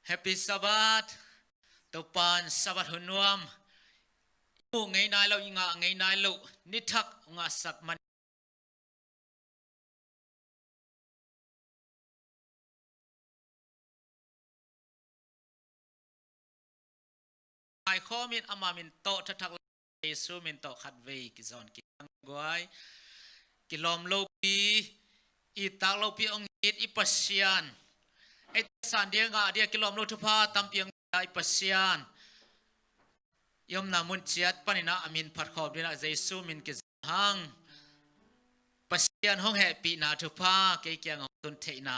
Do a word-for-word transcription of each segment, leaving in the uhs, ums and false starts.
Happy Sabbath. Topan Sabbath hun nuam i muh ngei nai lo, i ngah ngei nai lo ni thak ngahsak man. Ngaikhawm in ama min tawh thathak lo, Jesu min tawh khatvei kizawn kiang guai. Kilawm lopi, i tak lopi hong it i Pasian, ei san dia ngah dia kilawm lo thupha tampi hong pia i Pasian, i omna mun ciat panin ah a min phat khawm dingin ah Jesu min kizawn hang. Pasian hong hehpihna thupha kei kiang hong tun theihna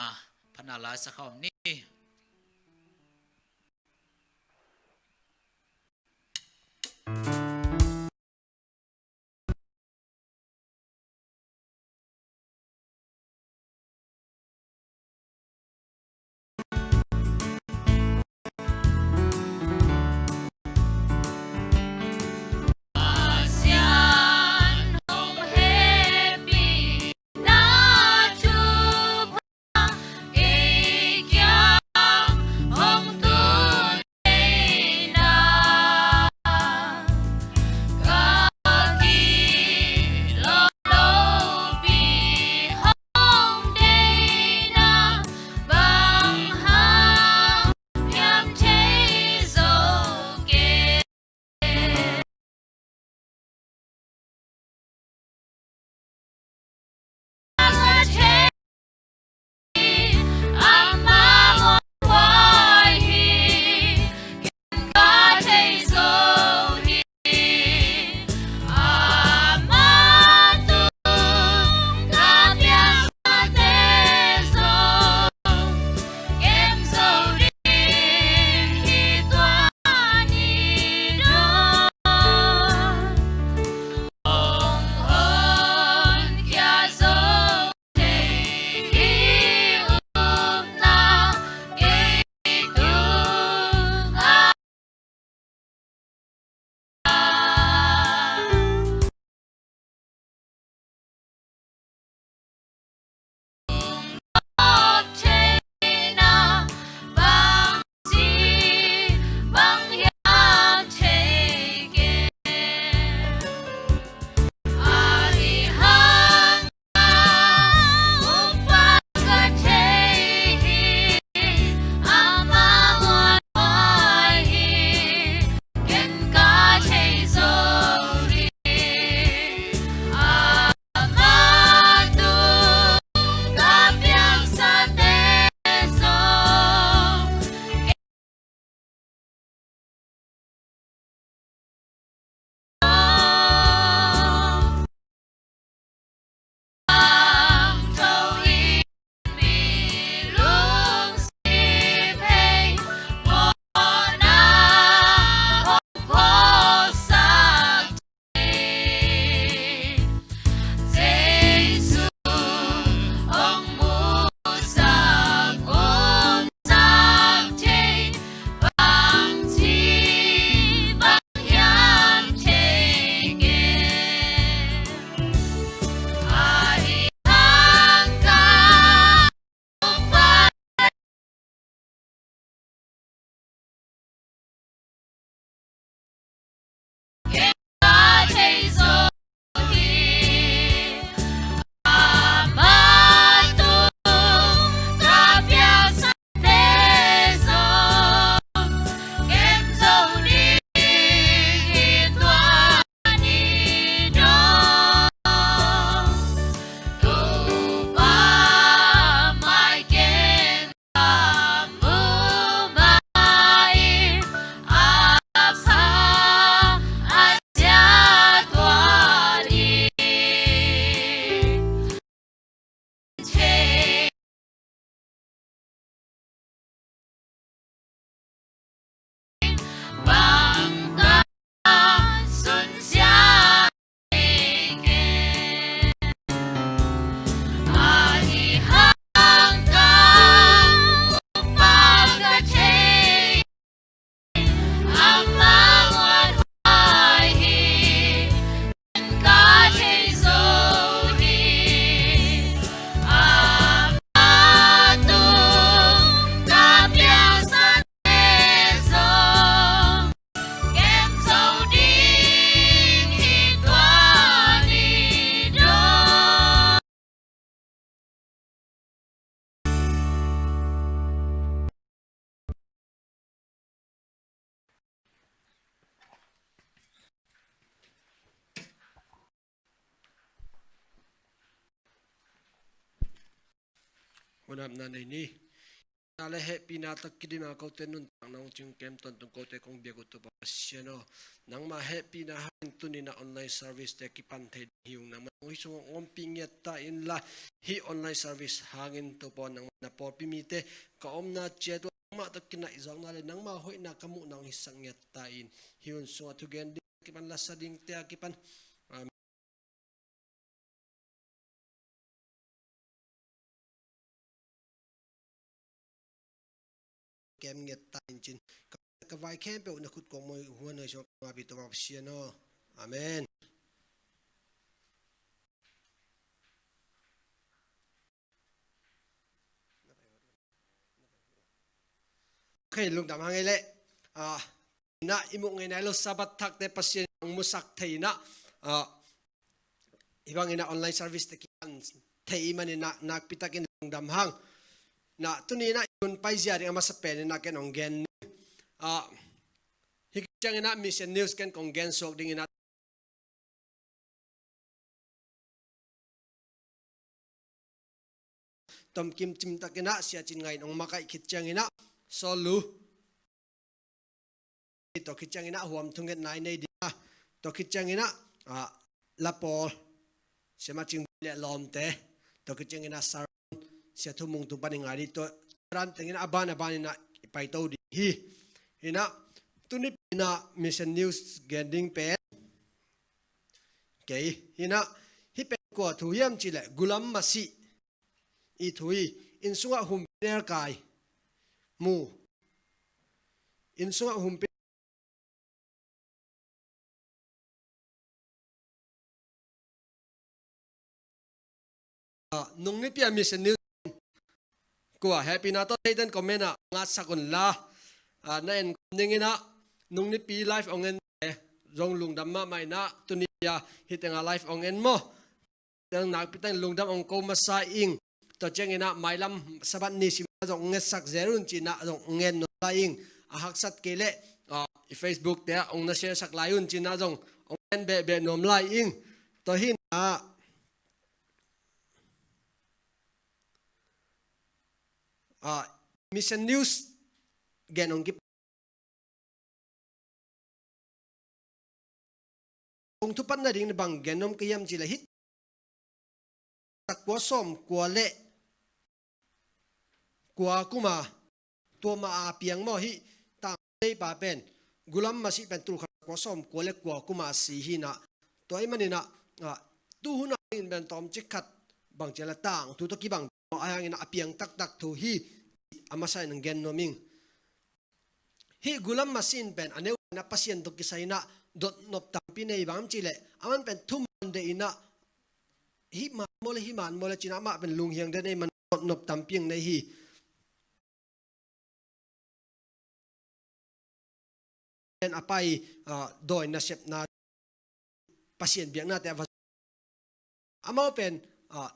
phatna la sa khawm ni. Nap na nei ni. Na le hehpihna tak kidima kote nuntakna hong cing kem tawntung kote kong biak uh Topa Pasian aw. Nangmah hehpihna hangin tuni-in ah online service te kipan thei ding hi ung. Nangmah hong hi sung hong ompih ngiat ta inla, hih online service hangin Topa aw, nangmah na pawlpi mite ka omna ciat uh nangmah tawh kinaih zawkna le nangmah hoihna ka muhna hong hisak ngiat ta in. Hih hun sungah thugen ding a kipan, lasa dingte a kipan, kem ngiat ta in cin. Ka, ka vai khempeuh na khut kong muan huan hoi suak ma pi Topa Pasian aw. Amen. Khei lungdam hang ei leh. Ah, na i muh ngei nai lo Sabbath thakte Pasian hong musak thei in ah, ah, hih bangin ah online service te kipan thei i hih manin ah nakpi takin lungdam hang. Na tuni-in ah i hun paizia ding a masa penin ah ken hong gen ni. Ah, hih ciangin ah Mission News ken kong gen suak dingin ah tomkim cimtakin ah Sia Cin Ngai in hong makaih khit ciangin ah Saul Lu tua khit ciangin ah huam thungetna i nei ding a, tua khit ciangin ah, ah, La Pawl, Sia Ma Cing le lawmte, tua khit ciangin ah Saron, Sia Thu Mung tung panin ngai ding, tua dan tengin ah a ban a banin ah i paito ding hi. Hi in ah tuni pi-in ah Mission News gen ding pen kei hi in ah, hih pen kua thu hiam cih leh Gulam Masih i thu hi. Inn sungah humpinelkai mu. Inn sungah humpinelkai. Ah, nung nipi a Mission News kua hehpihna tawh theiten comment ah ngatsak un la. Ah, na en dingin ah nung nipi live hong en te zong lungdam mahmah in ah tuni a hih tengah live hong en maw. Teng nakpi takin lungdam hong ko masa ing. Tua ciangin ah mailam Sabbath ni simin ah zong hong ngetsak zel un ci-in ah zong hong ngen nuam lai ing. A haksat kei leh, ah, i Facebook te ah hong na share sak lai un ci-in ah zong hong ngen behbeh nuam lai ing. Tua hi in ah, ah, Mission News gen hong kip Kong thupat nading na bang gen nuam ka hiam cih leh hih tulkhat kua sawm kua le kua kum a, tua mah a piang maw, hih tang leipa pen Gulam Masih pen tulkhat kua sawm kua le kua kum a si hi in ah, tua ahih manin ah, ah, tu hun a dingin pen tawmcik khat bang ci a leh tangthu tawh kibang maw, ahi hangin ah a piang taktak thu hi, a masa in gen nuam ing. Hih Gulam Masih in pen a neu in ah Pasian tawh kisai in ah dotnop tampi nei, bang hiam cih leh aman pen thuman deih in ah hih man maw le, hih man maw le ci-in ah amah pen lunghiang den ei man dotnop tampi hong nei hi. Pen a pai, ah, dawi nasepna Pasian biaknate a va, amau pen, ah,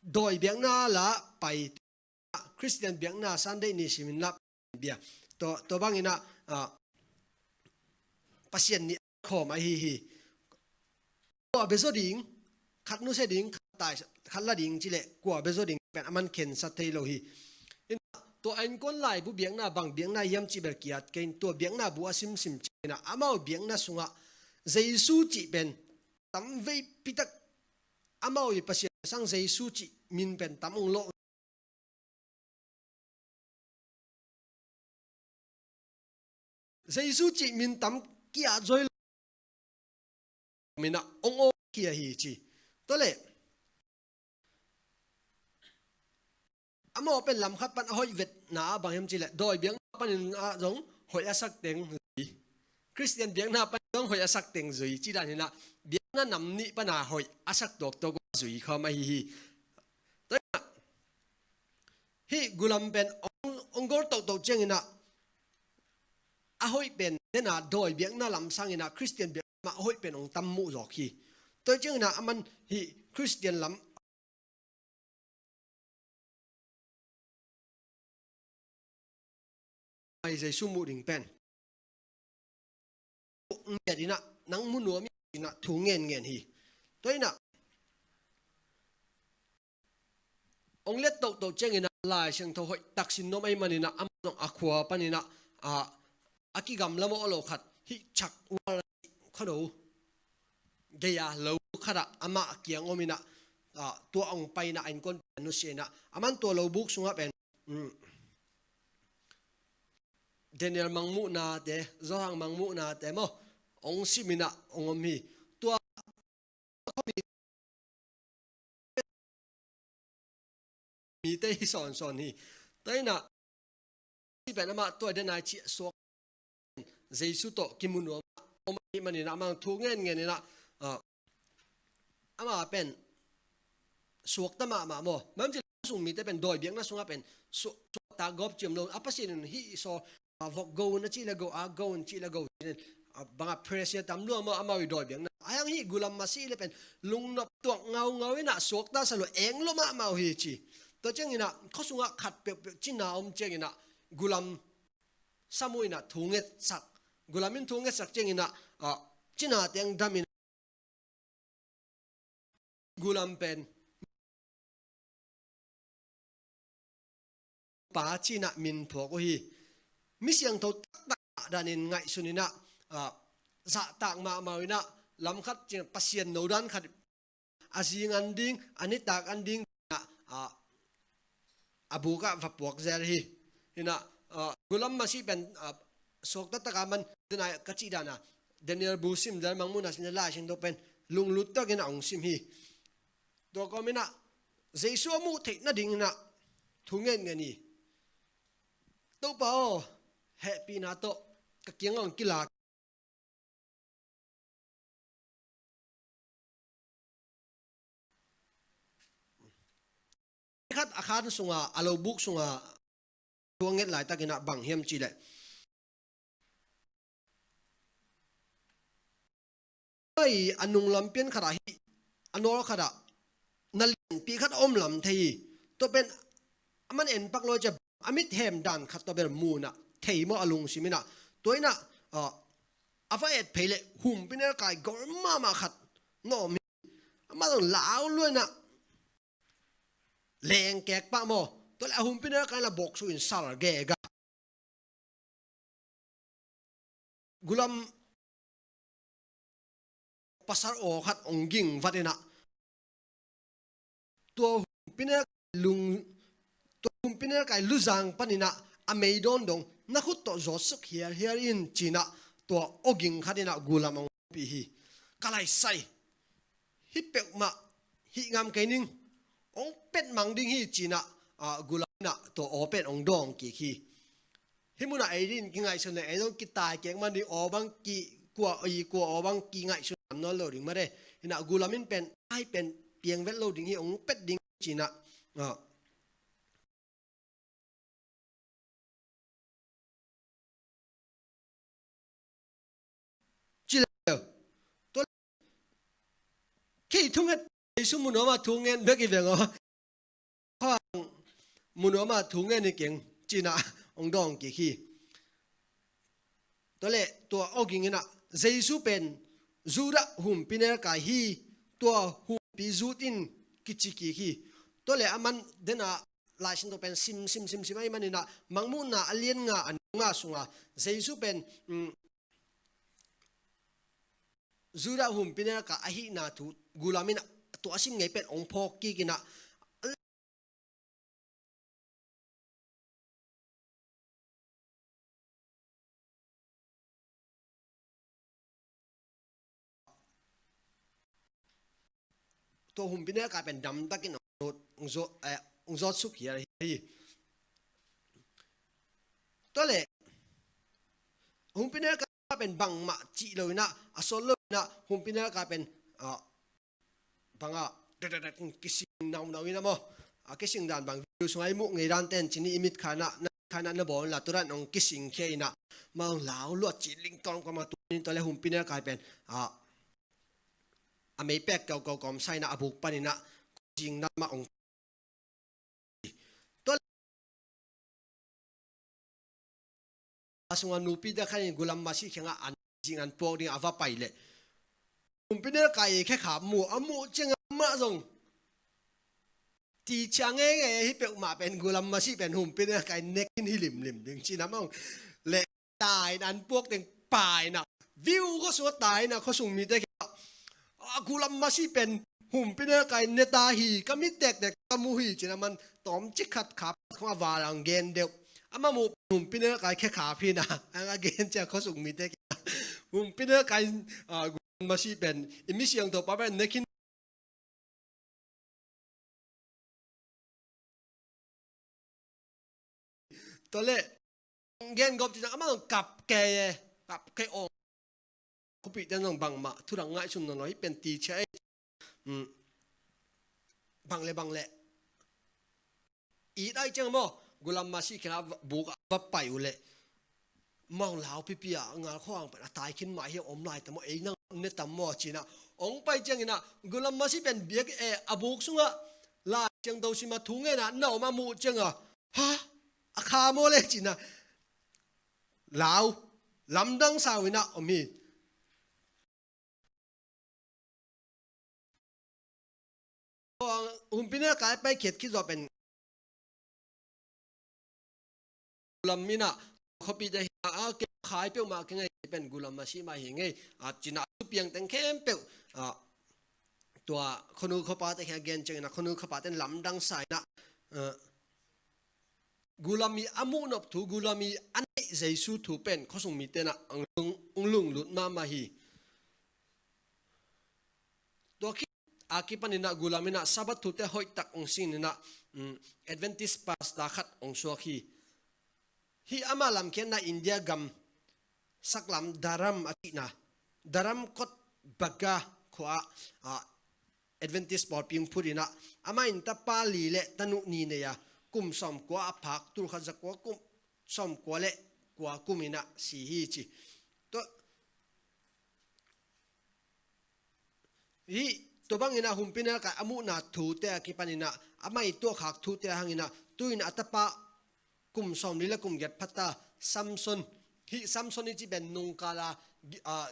dawi biakna la pai, Khristian biakna Sunday ni simin la bia. Tua, tua bangin ah, ah, Pasian nih khawm ahi hi. Kua bia zaw ding, khat nusia ding, khat tai, khat la ding cih leh kua bia zaw ding pen aman khensat thei lo hi. In tua a innkuan laibu biakna bang biakna hiam cih bel kiat kei in, tua biakna bu a simsim ciangin ah amau biakna sungah Jesu cih pen tam veipi tak, amau i Pasian sang Jesu cih min pen tam ung lo. Jesu cih min tam kia zoi lo. Min ah ong ong kia hi ci. Tua leh amau pen lam khat pan a hoih vetna ah bang hiam cih leh dawi biakna panin ah zong hoih a sak teng zui, Khristian biakna pan zong hoih a sak teng zui, ci dan hi in ah biakna nam nih pan a hoih a sak tuaktuak zui khawm ahi hi. Tua in ah hih Gulam pen ong, ong gol tohtoh ciangin ah a hoih pen, den a dawi biakna lam sangin ah Khristian biakna mah a hoih pen ong tam muh zawk hi. Tua ciangin ah aman hih Khristian lam ai Jesu muh ding pen ngiat in ah, nang mu nuam in ah thu ngen ngen hi. Tua in ah ong let tohtoh ciangin ah Lai Siangtho hoih tak sin nuam ahih manin ah, amah zong a khua panin ah, a, a kigamla mawh lo khat, hih chak ual khua no gei a lo khat ah amah kiang om in ah, a, tua hong pai in ah, a innkuanpih nusia in ah, aman tua lo buk sungah pen, um, Daniel mangmuhnate, Johan mangmuhnate maw, hong sim in ah hong om hi. Tua mite hi sawnsawn hi. Tua in ah, pen amah tua den ai cih suak, Jesu tawh kimu nuam a om ahih manin ah, amah thu ngen ngen in ah, ah, amah pen suakta mahmah maw. Bang ci le, sung mite pen dawi biakna sungah pen su-, suakta gawp ciam lo, a Pasian in hih saw, a, vok go un a cih le go, a go un cih le go, ci nen, a, bang a pressure tam lua maw, amau i dawi biakna. A hiang hih gulam masi le pen lungnop tuak ngaungau in ah, suakta sa lua, eng lua mahmah uh hi ci. Tua ciangin ah, khua sungah khat peuhpeuh cina om ciangin ah, gulam sam uh in ah thu ngetsak. Gulam in thu ngetsak ciangin ah, a, cina teng dam in, gulam pen pa ci in ah min phuak uh hi. Mi siangtho taktak danin ngaihsun in ah, a, zahtak mahmah uh in ah, lam khat ciang Pasian no dan khat, a zing an ding, a nitak an ding, a, a, a buk ah va puak zel hi. Hi in ah, a, gulam masi pen, a, suakta tak a man, den ai ka cih dan a, Daniel bu sim zel, mangmuhna sim zel, Lai Siangtho pen lunglut takin ah hong sim hi. Tua kawm in ah, Jesu a muh theih nading in ah thu ngen ngen hi. Topa aw, hehpihna tawh ka kiang ah hong kilak. Khat a khan sunga, a lo buk sunga, thu a nget laitakin ah bang hiam cih leh, ai, a nunglam pian khat ah hi, a nawl khat ah na lianpi khat a om lam thei hi. Tua pen a man en pak lo cia, a mit hem dan khat tua bel mu in ah thei maw, a lungsim in ah. Tua in ah, a, a va et phei leh humpinelkai gol mahmah khat na om hi. Amah zong lau lua in ah leng kek pah maw. Tua leh a humpinelkai in la bawk su in sal gega. Gulam pasal aw khat hong ging vat in ah, tua humpinelkai lung, tua humpinelkai luzang panin ah a meidawn dong na khut tawh zawtsuk hialhial in ci in ah, tua awging khat in ah gulam hong pih hi. Ka laisai, hih peuhmah hih ngam kei ning, hong pet mang ding hi ci in ah, a, gulam in ah tua aw pen hong dawng kik hi. Hih munah ei din kingaihsun leh ei zong kitai kek man ding, aw bang ki, kua i kua aw bang kingaihsun nawn lo ding mah de. Hi in ah gulam in pen, ai pen piang vet lo ding hi, hong pet ding ci in ah, a, ci leh, tua leh, kei thunget, Jesu mu nuam a thungen bek i veng aw. Khawng mu nuam a thungen hi keng ci in ah hong dawng kik hi. Tua leh tua awging in ah, Jesu pen Judah humpinelkai hi, tua humpi Zut in kici kik hi. Tua leh a man den a, Lai Siangtho pen sim, sim, sim, sim ahih manin ah, Mangmuhna a lian nga, a neu nga sunga Jesu pen, um, Judah humpinelkai ahihna thu gulam in ah, tua a sim ngei pen hong phawk kik in ah, tua humpinelkai pen damtakin hong zawt, hong zawt, eh, hong zawtsuk hial hi. Tua leh humpinelkai pen bangmah cih lo in ah, a sawt lo in ah, humpinelkai pen, ah, bang a, dak, dak, dak, kising naunau in ah maw. A kising dan bang video sungah i muh ngei dan ten ci ni, i mit kha in ah, na kha in ah na bawl in la, tua dan hong kising khia in ah, amau lau lua ci ling tawm kawm a, tua in tua leh humpinelkai pen, a, a mei pek kau kau kawm sa in ah, a buk panin ah zing na mah hong, tua a sungah nupite khat in gulam masi kiangah an zing an puak ding a va pai leh, humpinelkai khekha mu, a muh ciangah amah zong Ti ciang e nge hi peuhmah pen gulam masih pen humpinelkai ne khin hi limlim ding ci-in a mawng. Le tai in an puak teng pai in a, view khuasung a tai in a khuasung mite kiangah, "A gulam masih pen humpinelkai ne ta hi, ka mit tektek ka mu hi," ci-in a man tawmcik khat kha khong a val ang gen deuh. Amah muh humpinelkai khe kha phin a, ang a gen ciang khuasung mite kiangah, "Humpinelkai, a, gulam masih pen i mi siangtho pa pen ne khin." Tua leh gen gawp ci-in a amah zong kap kei e, kap kei aw. Khuapihte zong bangmah thu dang ngaihsun nawn lo hi pen ti cia e. Bang le bang le it ai ciang maw, gulam masih kiangah buk a va pai uh leh, "Mawng lau pipi a ngal khuang pen a tai khin mah hi, om lai tam maw, ei nang ne tam maw?" ci-in a hong pai ciangin a gulam masih pen biak e, a buk sungah Lai Siangtho sim a thu ngen a na om a muh ciang a, "Ha, a kha maw le?" ci-in a lau lamdang sa uh in a om hi. Humpinelkai paikhiat khit zawh pen gulam in a khuapihte hi a, a, kei khai peuhmah kei nge, pen gulam masih mah hi nge, a, ci-in a thu piang teng khempeuh, a, tua khuanu khuapate kiangah gen ciangin a khuanu khuapate lamdang sa in a, a, gulam i a muh nop thu, gulam i a neih Jesu thu pen khuasung mite in a hong lung, hong lunglut mahmah hi. Tua khit a kipan in a gulam in a Sabbath thute hoihtak hong sin in a, um, Adventist pastor khat hong suak hi. Hih ama lamkhiatna India gam saklam Dharam a cihna, Dharam Kot Baga khua ah, a, Adventist pawlpi hong phut in a, amah in tapa li le tanu nih nei a, kum sawmkua a phak, tulkhat zakua kum, sawmkua le kua kum in a si hi ci. Tua, hih, tua bangin a humpinelkai a muhna thute a kipan in a, amah i tuahkhak thute a hang in a, tu-in a tapa kum sawmli le kum giat pha ta, Samson. Hih Samson i cih pen nungkal a, gi-, a,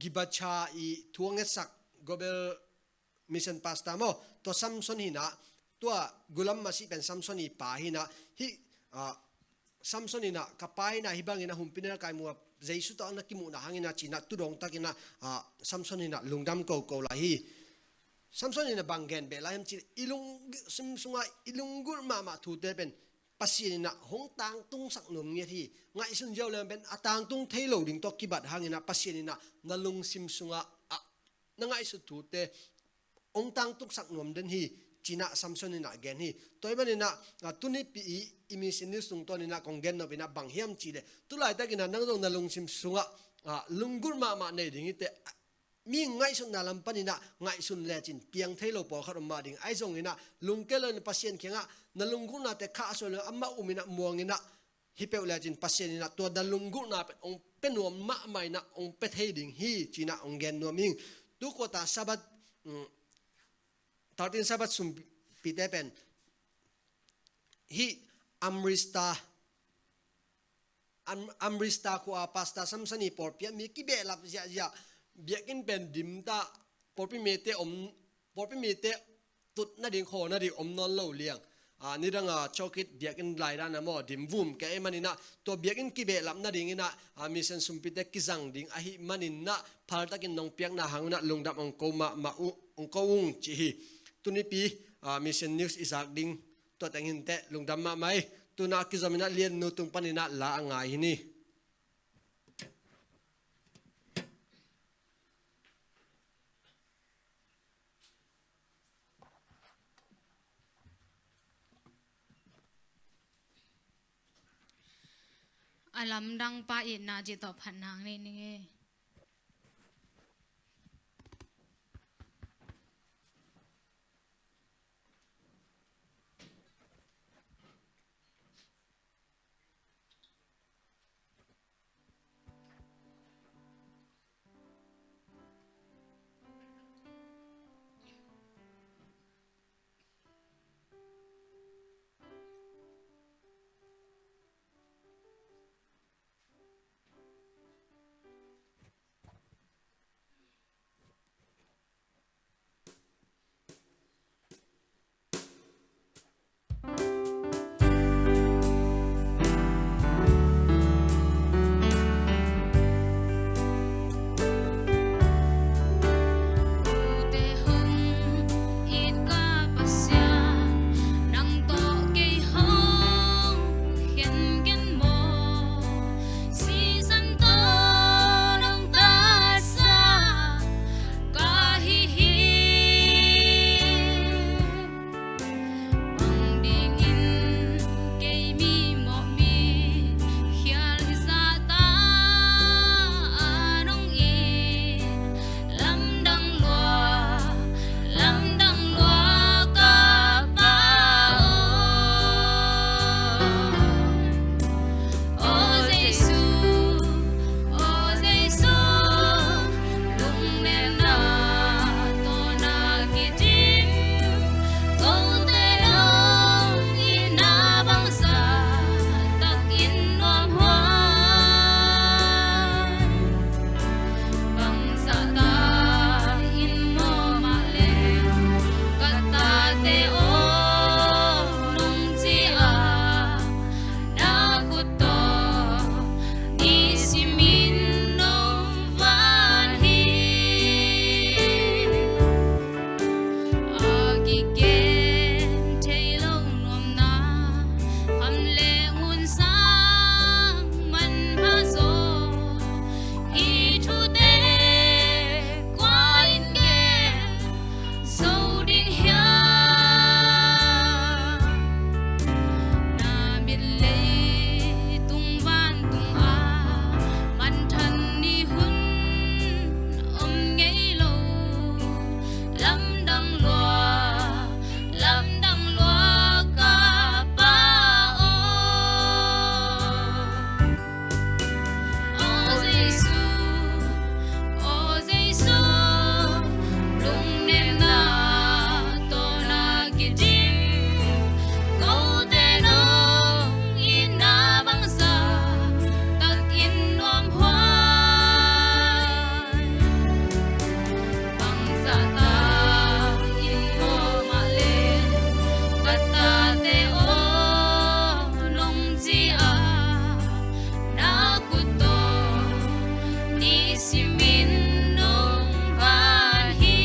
Gibacha i thu a ngetsak Global Mission Pastor maw, tua Samson hi in a, tua gulam masih pen Samson i pa hi in a, hih, a, Samson in a, "Ka pa in a hih bangin a humpinelkai mu a, Jesu tawh na kimuhna hangin a," ci-in a tudawng takin a, a, Samson in a lungdam koko lai hi. Samson in a bang gen beh lai hiam cih leh, i lungsim sungah i lunggulh mahmah thute pen Pasian in a hong tangtungsak nuam ngiat hi. Ngaihsun ziau leng pen a tangtung thei lo ding tawh kibat hangin a Pasian in a na lungsim sungah, a, na ngaihsut thute hong tangtungsak nuam den hi, ci-in a Samson in a gen hi. Tua ahih manin a, a, tunipi i, i Mission News tungtawn in a kong gen nop in a bang hiam cih leh, tu laitakin a nang zong na lungsim sungah, a, lunggulh mahmah nei ding hi teh, a, mi ngaihsutna lam panin a ngaihsun lecin piang thei lo pawlkhat om mah ding. Ahi zongin a lungke lo in Pasian kiangah na lunggulhnate khahsuah lo in amah um in a muang in a hi peuh lecin Pasian in a tua na lunggulhna pen hong pia nuam mahmah in a hong pia thei ding hi, ci-in a hong gen nuam ing. Tu kuata Sabbath, um, thirteen Sabbath sumpite pen hih Amritsar, Am-, Amritsar khua Pastor Samson i pawlpi ah mi kibehlap ziahziah, biakinn pen dim ta, pawlpi mite om, pawlpi mite tut nading, khaw nading om nawn lo liang. A, nidang a chokit biakinn lai dan a maw, dim vum kei ahih manin a, tua biakinn kibehlap nadingin a, a, mission sumpite kizang ding ahih manin a, phaltakin nong piakna hang un a lungdam hong ko mahmah uh, hong ko ung ci hi. Tunipi, a, Mission News i zak ding tua teng hi inteh, lungdam mahmah hi. Tu-in a kizom in a Lian nu tung panin a la a ngai hi ni. A lamdang pa itna cih tawh phatna nei ning ei. Ka tate aw, nong ci a, na khut tawh nisimin nong van hi.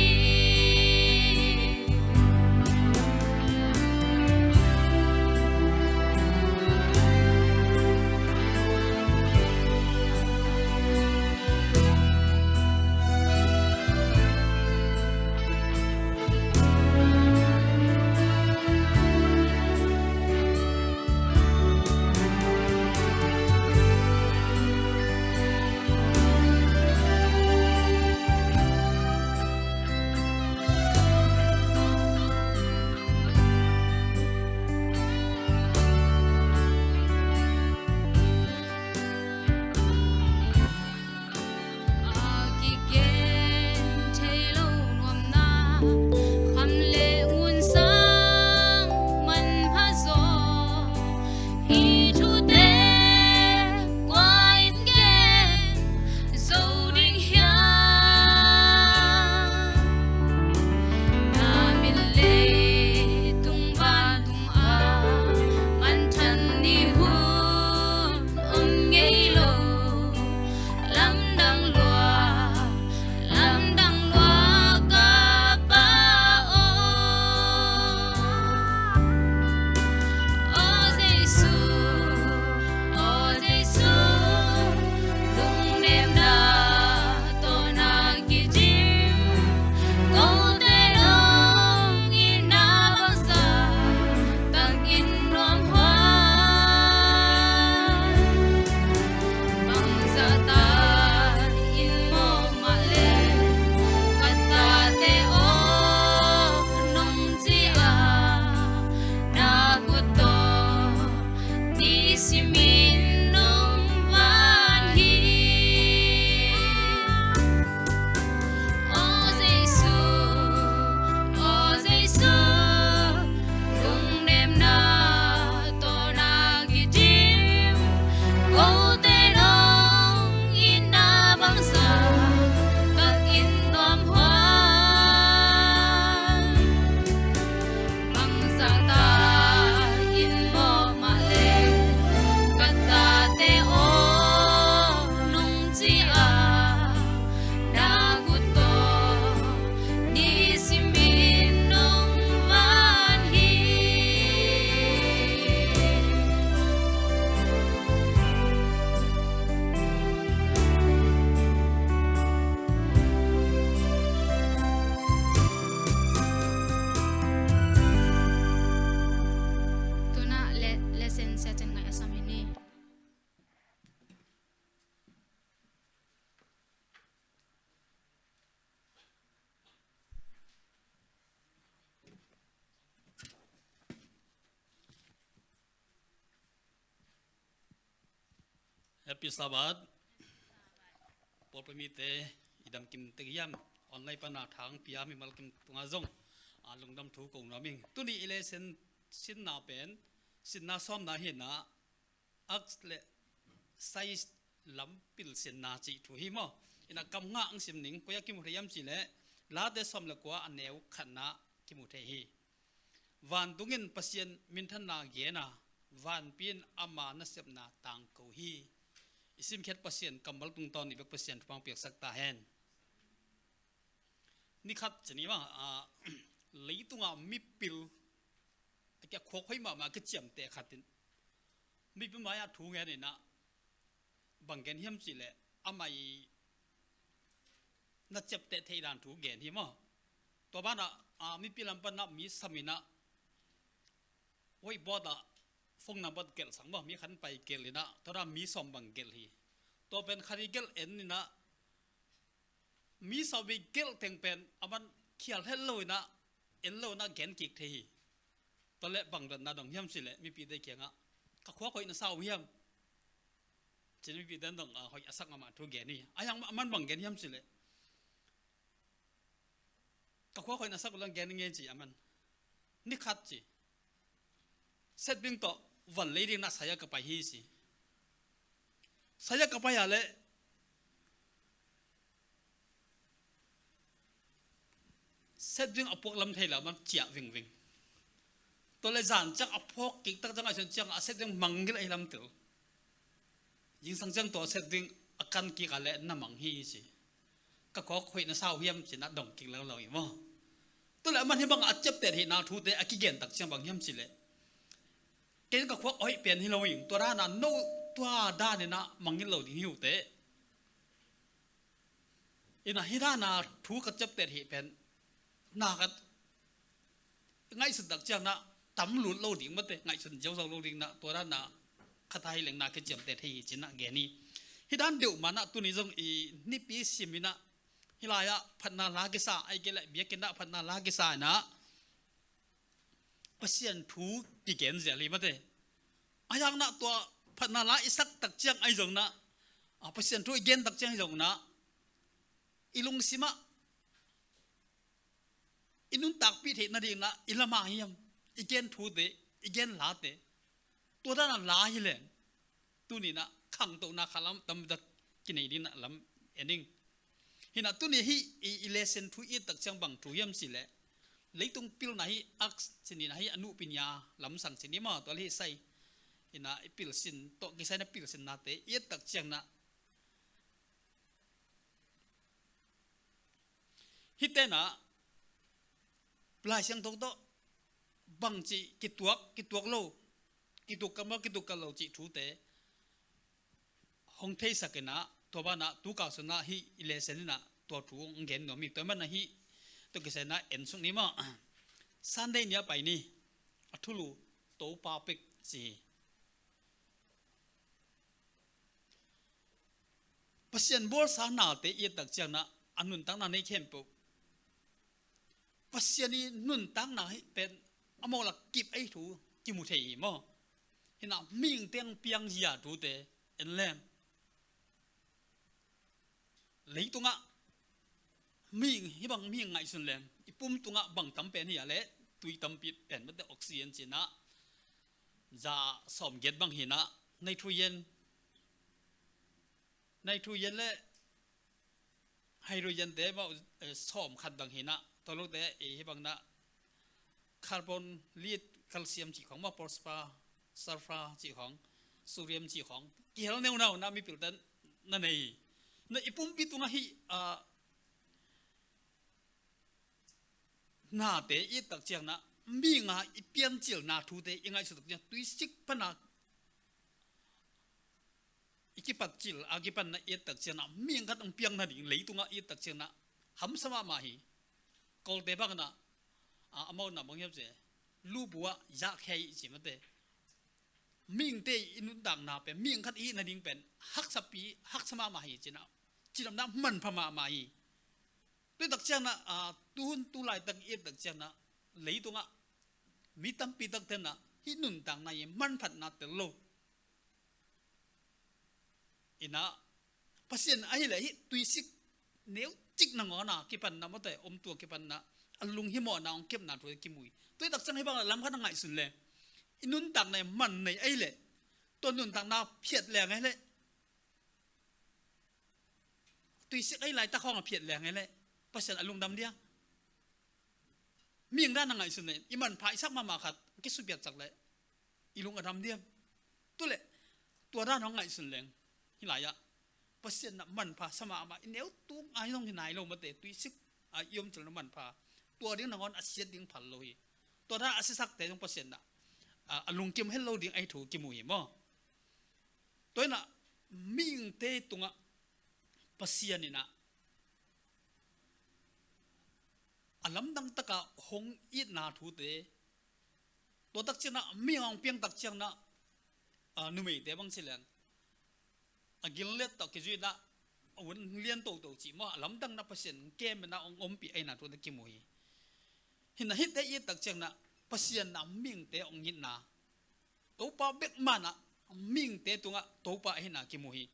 A kigen thei lo nuamna, kham le ngun sang manpha zaw, hih thute kua in gen zo ding hiam? Na min leitung vantung ah manthan ni hun om ngei lo. Lamdang lua, lamdang lua ka Pa aw. Aw Jesu, aw Jesu, lungnemna tawh na kidim. Kote nong itna bangzah tak in nuam huai. Bangzah tak in mawh mah leh, ka tate aw, nong ci a, na khut tawh nisimin nong van hi. Aw Jesu, aw Jesu, lungnemna tawh na kidim. Kote nong itna bangzah tak in nuam huai. Bangzah tak in mawh mah leh, ka tate aw, nong ci a, na khut tawh nisimin nong van hi. Tuna le-, lesson sia cen ngai a sam hi ni. Happy Sabbath. Pawlpi mite i dam kim tek hiam? Online pana thang pia mimal kim tunga zong a lungdam thu ko nuam ing. Tuni i lesson sinna pen sinna sawmna hi na, Acts le Sai lam pilsinna cih thu hi maw? Ina kam nga ang sim ning, koi a kimu thei hiam cih leh Late sawm le kua a neu khatna kimu thei hi. Vantung in Pasian minthanna gen a, vanpi in ama nasepna tangko hi. I simkhiat Pasian kammal tungtawn i bek Pasian thupha piaksak ta hen. Ni khat cini ma, a, leitunga mipil a kia khuak hoi mahmah a kiciamteh khat in mipi mai-ah thu ngen inah bang gen hiam cihleh amah i na ciapteh theih dan thu gen hi maw? Tua banah, a, mipi lam panah mi sam inah whiteboard ah phone number gelh sang maw, mi khat in pai gelh inah tua dan mi sawm bang gelh hi. Tua pen khat i gelh en inah mi sawm i gelh teng pen aman khial het lo inah en lo inah gen kik thei hi. Tua leh bang dotna dong hiam cihleh mipite kiangah ka khua hoih na sa uh hiam? Cin mipite dong, a, hoih a sak mahmah thu gen hi. A hiang aman bang gen hiam cihleh ka khua hoih na sak uh lang gen ngei ci aman. Ni khat ci. Setbing tawh van lei ding na saya ka pai hi ci. Saya ka pai a leh, Sep ding a puak lam thei lo, man ciah vingving. Tua le zan ciang a phawk kik tak ciang a sun ciang a sep ding mangngilh ahi lam tel. Zingsang ciang tua sep ding a kan kik a le na mang hi ci. Ka khawk hoih na sau hiam ci na dong kik lo lo hi maw. Tua le a man hi bang a ciapteh hi na thute a kigen tak ciang bang hiam ci le. Ken ka khawk hoih pen hi lo ing, tua dan a no tua dan in a mangngilh lo ding hi uh teh. Ina hi dan a thu ka ciapteh hi pen na ka ngaihsun tak ciang na tam lut lo ding mate, ngaihsun ziauziau lo ding na, tua dan a khat a hi leng na kiciamteh thei hi ci na gen hi. Hi dan deuh man a tuni zong i nipi sim in a, hi lai ah phatna la kisa, ai ke le biakinn ah phatna la kisa in a, Pasian thu kigen zial hi mate. A yang na tua phatna la i sak tak ciang ai zong na, a, Pasian thu i gen tak ciang ai zong na, i lungsim ah i nuntakpih theih nading na i lam a hiam, i gen thute, i gen late, tua dan a la hi leng. Tuni na khangto na kha lam tam tak kinei ding na lam en ding. Hi na tuni hi i, i lesson thu i tak ciang bang thu hiam ci le. Leitung pilna hi ak cini na hi a nupi nia lam sang cini maw, tua le hi sai. Hi na i pilsin, tawh kisai na pilsin nate i tak ciang na. Hi te na, Lai Siangtho tawh bangci kituak, kituak lo, kituk kal maw, kituk kal lo cih thute hong theisak in a, tua ban a tu kal sun a hi i lesson in a tua thu hong gen nuam hi, tua man a hi, tua kisai na en suk ni maw. Sunday ni a pai ni, a thulu Topa pek ci hi. Pasian bawlsa nate i et tak ciang na, a nuntakna nei khempeuh Pasian i nuntakna hi pen a mawk lak kip ei thu kimu thei hi maw. Hi na mihing teng piang zia thute en leng. Leitungah mihing, hi bang mihing ngaihsun leng, i pum tungah bang tam pen hi a le, tui tampi pen mate, oxygen cina za sawm giat bang hi na, nitrogen, nitrogen le hydrogen te maw, eh, sawm khat bang hi na, tua lote, eh, hi bang na carbon, lead, calcium cih khawng maw, phosphor, sulfur cih khawng, sodium cih khawng, kihel neunau na mipil ten na nei. Na i pumpi tungah hi, ah, nate i et tak ciang na, mihing a i piancilna thute i ngaihsut tak ciang tuisik pan a i kipatcil a kipan na i et tak ciang na, mihing khat hong piang nading leitungah i et tak ciang na, hamsa mahmah hi. Kolte bang na, a, amau na bang hiam ci, lubu ah zahkhia i ci mate. Mihingte i nuntakna pen, mihing khat i hih nading pen haksapi, haksa mahmah hi ci na, cidamna manpha mahmah hi. Tua i tak ciang na, a, tuhun tu laitak i et tak ciang na, leitungah mi tampi tak ten na hih nuntakna i manphatna tel lo. Ina, Pasian ahih leh hih tuisik neucik nangawn a kipan na mawte, om tua kipan na, a lunghimawhna hong kepna thu kimu hi. Tua i tak ciang hi bang lam khat na ngaihsun leng, i nuntakna i man nei ahih leh, tua nuntakna phiat leng ahih leh, tuisik ei laitak hong a phiat leng ahih leh, Pasian a lungdam dia. Mihing dan a ngaihsun leh, i manpha i sak mahmah khat kisupiat sak leh, i lung a dam diam. Tu leh, tua dan hong ngaihsun leng, hi lai ah Pasian na manpha sa mahmah, i neu tung ai zong hi nai lo mate, tuisik a i om cil na manpha, tua ding nangawn a siat ding phal lo hi. Tua dan a siasakte zong Pasian na, a, a lungkim hel lo ding ahi thu kimu hi maw. Tua ina mihingte tungah Pasian ina a lamdang taka hong itna thute, tua tak ciang na, mihing a hong piang tak ciang na, a, numeite bang ci leng, a gillet tawh kizuih na, a vun lian toto cih maw, a lamdang na Pasian kem ina hong ompih ahihna thute kimu hi. Hi na hihte i et tak ciang na, Pasian na mihingte hong itna, Topa bek man a mihingte tungah Topa ahihna kimu hi.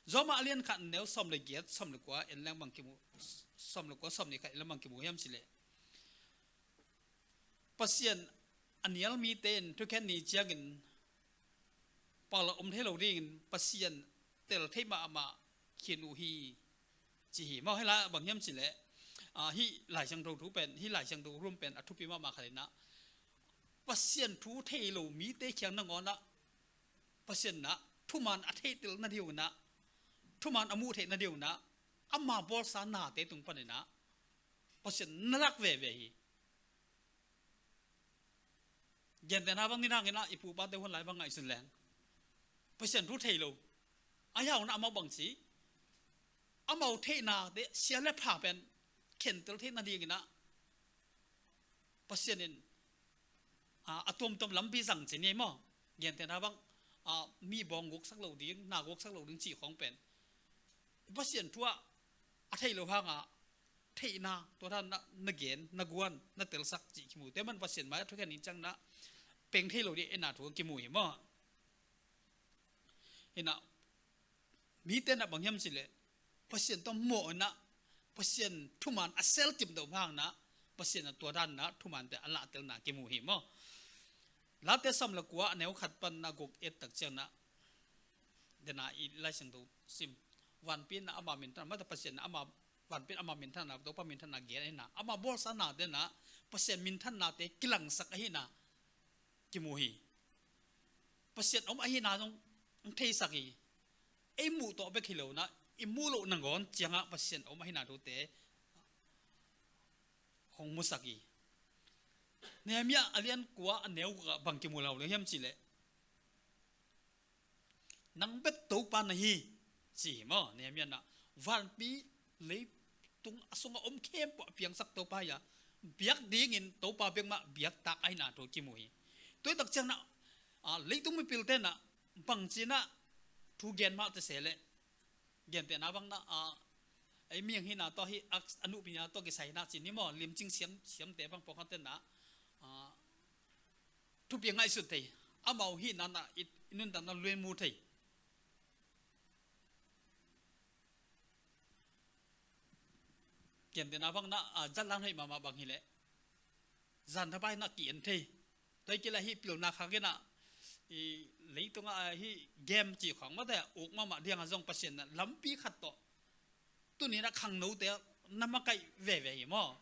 Rom a lian khat neu sawm le giat, sawm le kua en leng bang kimu, sawm le kua, sawm nih khat en leng bang kimu hiam ci leh, Pasian a nial mite in thukhen ni ciangin pal a om thei lo dingin Pasian tel thei mahmah khin uh hi, ci hi. Maw, hi lai ah bang hiam ci leh, ah, hih Lai Siangtho thu pen, hih Lai Siangtho thu pen a thupi mahmah khat in ah, Pasian thu thei lo mite kiang nangawn ah Pasian in ah thuman a theihtelna ding un ah, thuman a muh theihna ding un ah, ama bawlsa nate tung panin ah Pasian na lak veve hi. Gentehna bang ni hangin ah, i pu pate hun lai bang ngaihsun leng, Pasian thu thei lo, a hiau na amau bang ci, amau theihnate sia le pha pen khentel theihna dingin ah Pasian in, a, a tuamtuam lampi zang ci ni maw? Gentehna bang, a, mi bawng guksak lo ding, na guksak lo ding cih khawng pen Pasian thu ah a thei lo hangah theihna, tua dan na, na gen, na guan, na telsak cih kimu. Tua man Pasian mai a thukhen in ciang na peng thei lo ding ahihna thu kimu hi maw? Hi na, mite na bang hiam cih leh Pasian tawh mawh in ah, Pasian thuman a sel cip deuh hang na, Pasian a tua dan na thumante a lahtelna kimu hi maw? Late sawm le kua a neu khat pan na guk et tak ciang na, dena i Lai Siangtho sim, vanpi na ama minthan, mata Pasian na ama, vanpi ama minthan na, Topa minthan na gen ahihna, ama bawlsa nate na Pasian minthan nate kilangsak ahihna kimu hi. Pasian om ahihna zong theisak hi. Ei muh tawh bek hi lo na, i muh loh nangawn ciangah Pasian om ahihna thute hong musak hi. Nehemiah a lian kua a neu guk ah bang kimu lo le hiam cih leh, nang bek Topa na hi, ci hi maw? Nehemiah na, vanpi leitung a sungah om khempeuh a piangsak Topa hi a, biak dingin Topa bek mah biaktak ahihna thu kimu hi. Tua hi tak ciang na, a, leitung mipilte na bangci na thu gen mah te se leh, gentehna bang na, a, ei mihing hihna tawh hi, a, a nuhpina tawh kisai na ci ni maw? Limcing siam, siamte bang pawlkhatte na, a, thupi ngaihsut thei, amau hihna na i, i nuntakna luai mu thei. Gentehna bang na, a, zatlan hoih mahmah bang hi leh, zan thapai na ki-en thei. Tua hi kei leh hih pilna khak in ah, i, leitungah, a, hih game cih khawng mate uk mahmah ding a zong Pasian na lampi khat tawh tuni na khangnote na makaih veve hi maw?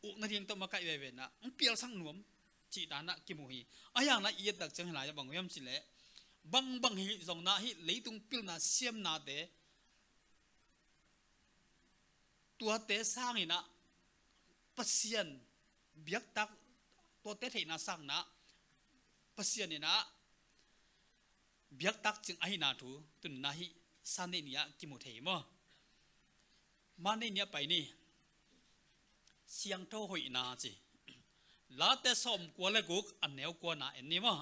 Ukna ding tawh makaih veve na, hong pialsak nuam cih dan na kimu hi. A hiang na i et tak ciang hi lai ah bang hiam cih leh, bangbang hi zong na hih leitung pilna siamnate, tuate sangin ah Pasian biaktak, tuate theihna sang na Pasian in ah biaktak cing ahihna thu tuni na hih Sunday ni ah kimu thei hi maw? Monday ni ah pai ni. Siangtho hoihna ci. Late sawm kua le guk a neu kua na en ni maw?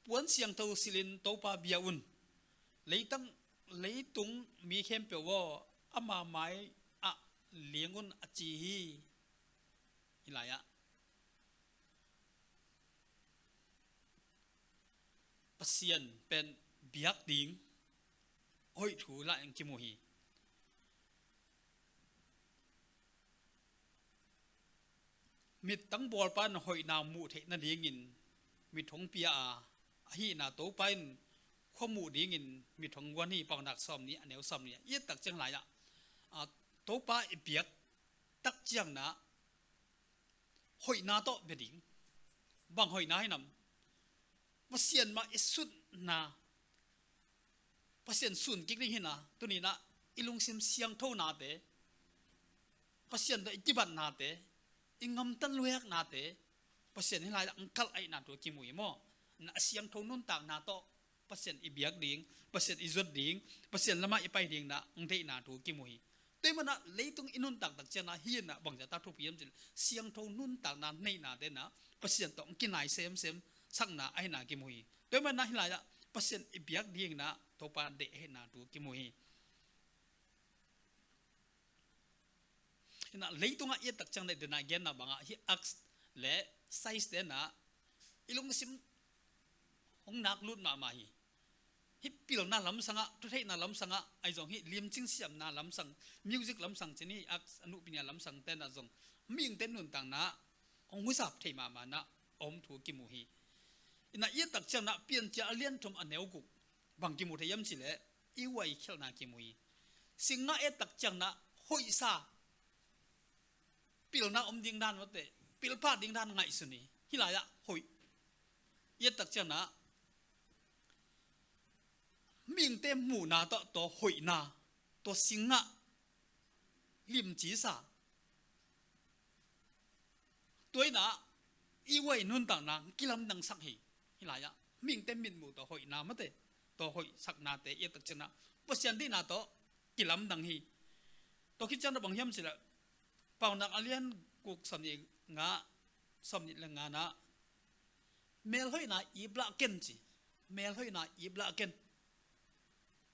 Puan siangtho silhin Topa bia un. Leitang, leitung mi khempeuh aw, ama mai ah liang un a ci hi. Hi lai ah Pasian pen biak ding hoih thu lai in kimu hi. Mittang bawlpa in hoihna muh theih nadingin mit hong pia a, ahihna Topa in khua muh dingin mit hong guan hi. Paunak sawm nih, a neu sawm nih. I et tak ciang lai ah, a, Topa i biak tak ciang na hoihna tawh bia ding. Bang hoihna hi nam? Pasian mah i sutna, Pasian sun kik ding hi na, tuni na i lungsim siangthonate, Pasian tawh i kibatnate, i ngamtat lueknate, Pasian hi lai ah hong kalh ahihna thu kimu hi maw? Na a siangtho nuntakna tawh Pasian i biak ding, Pasian i zuat ding, Pasian lamah i pai ding na hong deihna thu kimu hi. Tua hi man ah leitung i nuntak tak ciang na hi in ah bangzah ta thupi hiam cih leh siangtho nuntakna neihnate na Pasian tawh hong kinai semsem sakna ahihna kimu hi. Tua hi man ah hi lai ah Pasian i biak ding na Topa deih ahihna thu kimu hi. Hi na, leitungah i et tak ciang le dena genna bangah hih aks le sais te na i lungsim hong nak lut mahmah hi. Hih pilna lamsangah, thutheihna lamsangah, ahi zong hih limcing siamna lamsang, music lamsang cin hih aks, a nuhpina lamsang te na zong mihingte nuntakna hong husap thei mahmah na om thu kimu hi. Hi na, i et tak ciang na Piancil a lian thum a neu guk bang kimu thei hiam cih leh i huai khialhna kimu hi. Singnga et tak ciang na hoihsa, pilna om ding dan mate, pilpah ding dan ngaihsun hi. Hih lai-ah hoih i et tak ciangin ah mihingte muhna tawh tua hoihna, tua singah limci sa. Tua in ah i uai nuntakna kilamdang sak hi. Hih lai-ah mihingte mitmuh tawh hoihna mate, tua hoihsaknate i et tak ciangin ah Pasian deihna tawh kilamdang hi. Tua khit ciangin ah bang hiam cih leh Paunak a lian guk, sawmnih nga, sawmnih le nga-na, melhoihna iplah ken ci. Melhoihna iplah ken.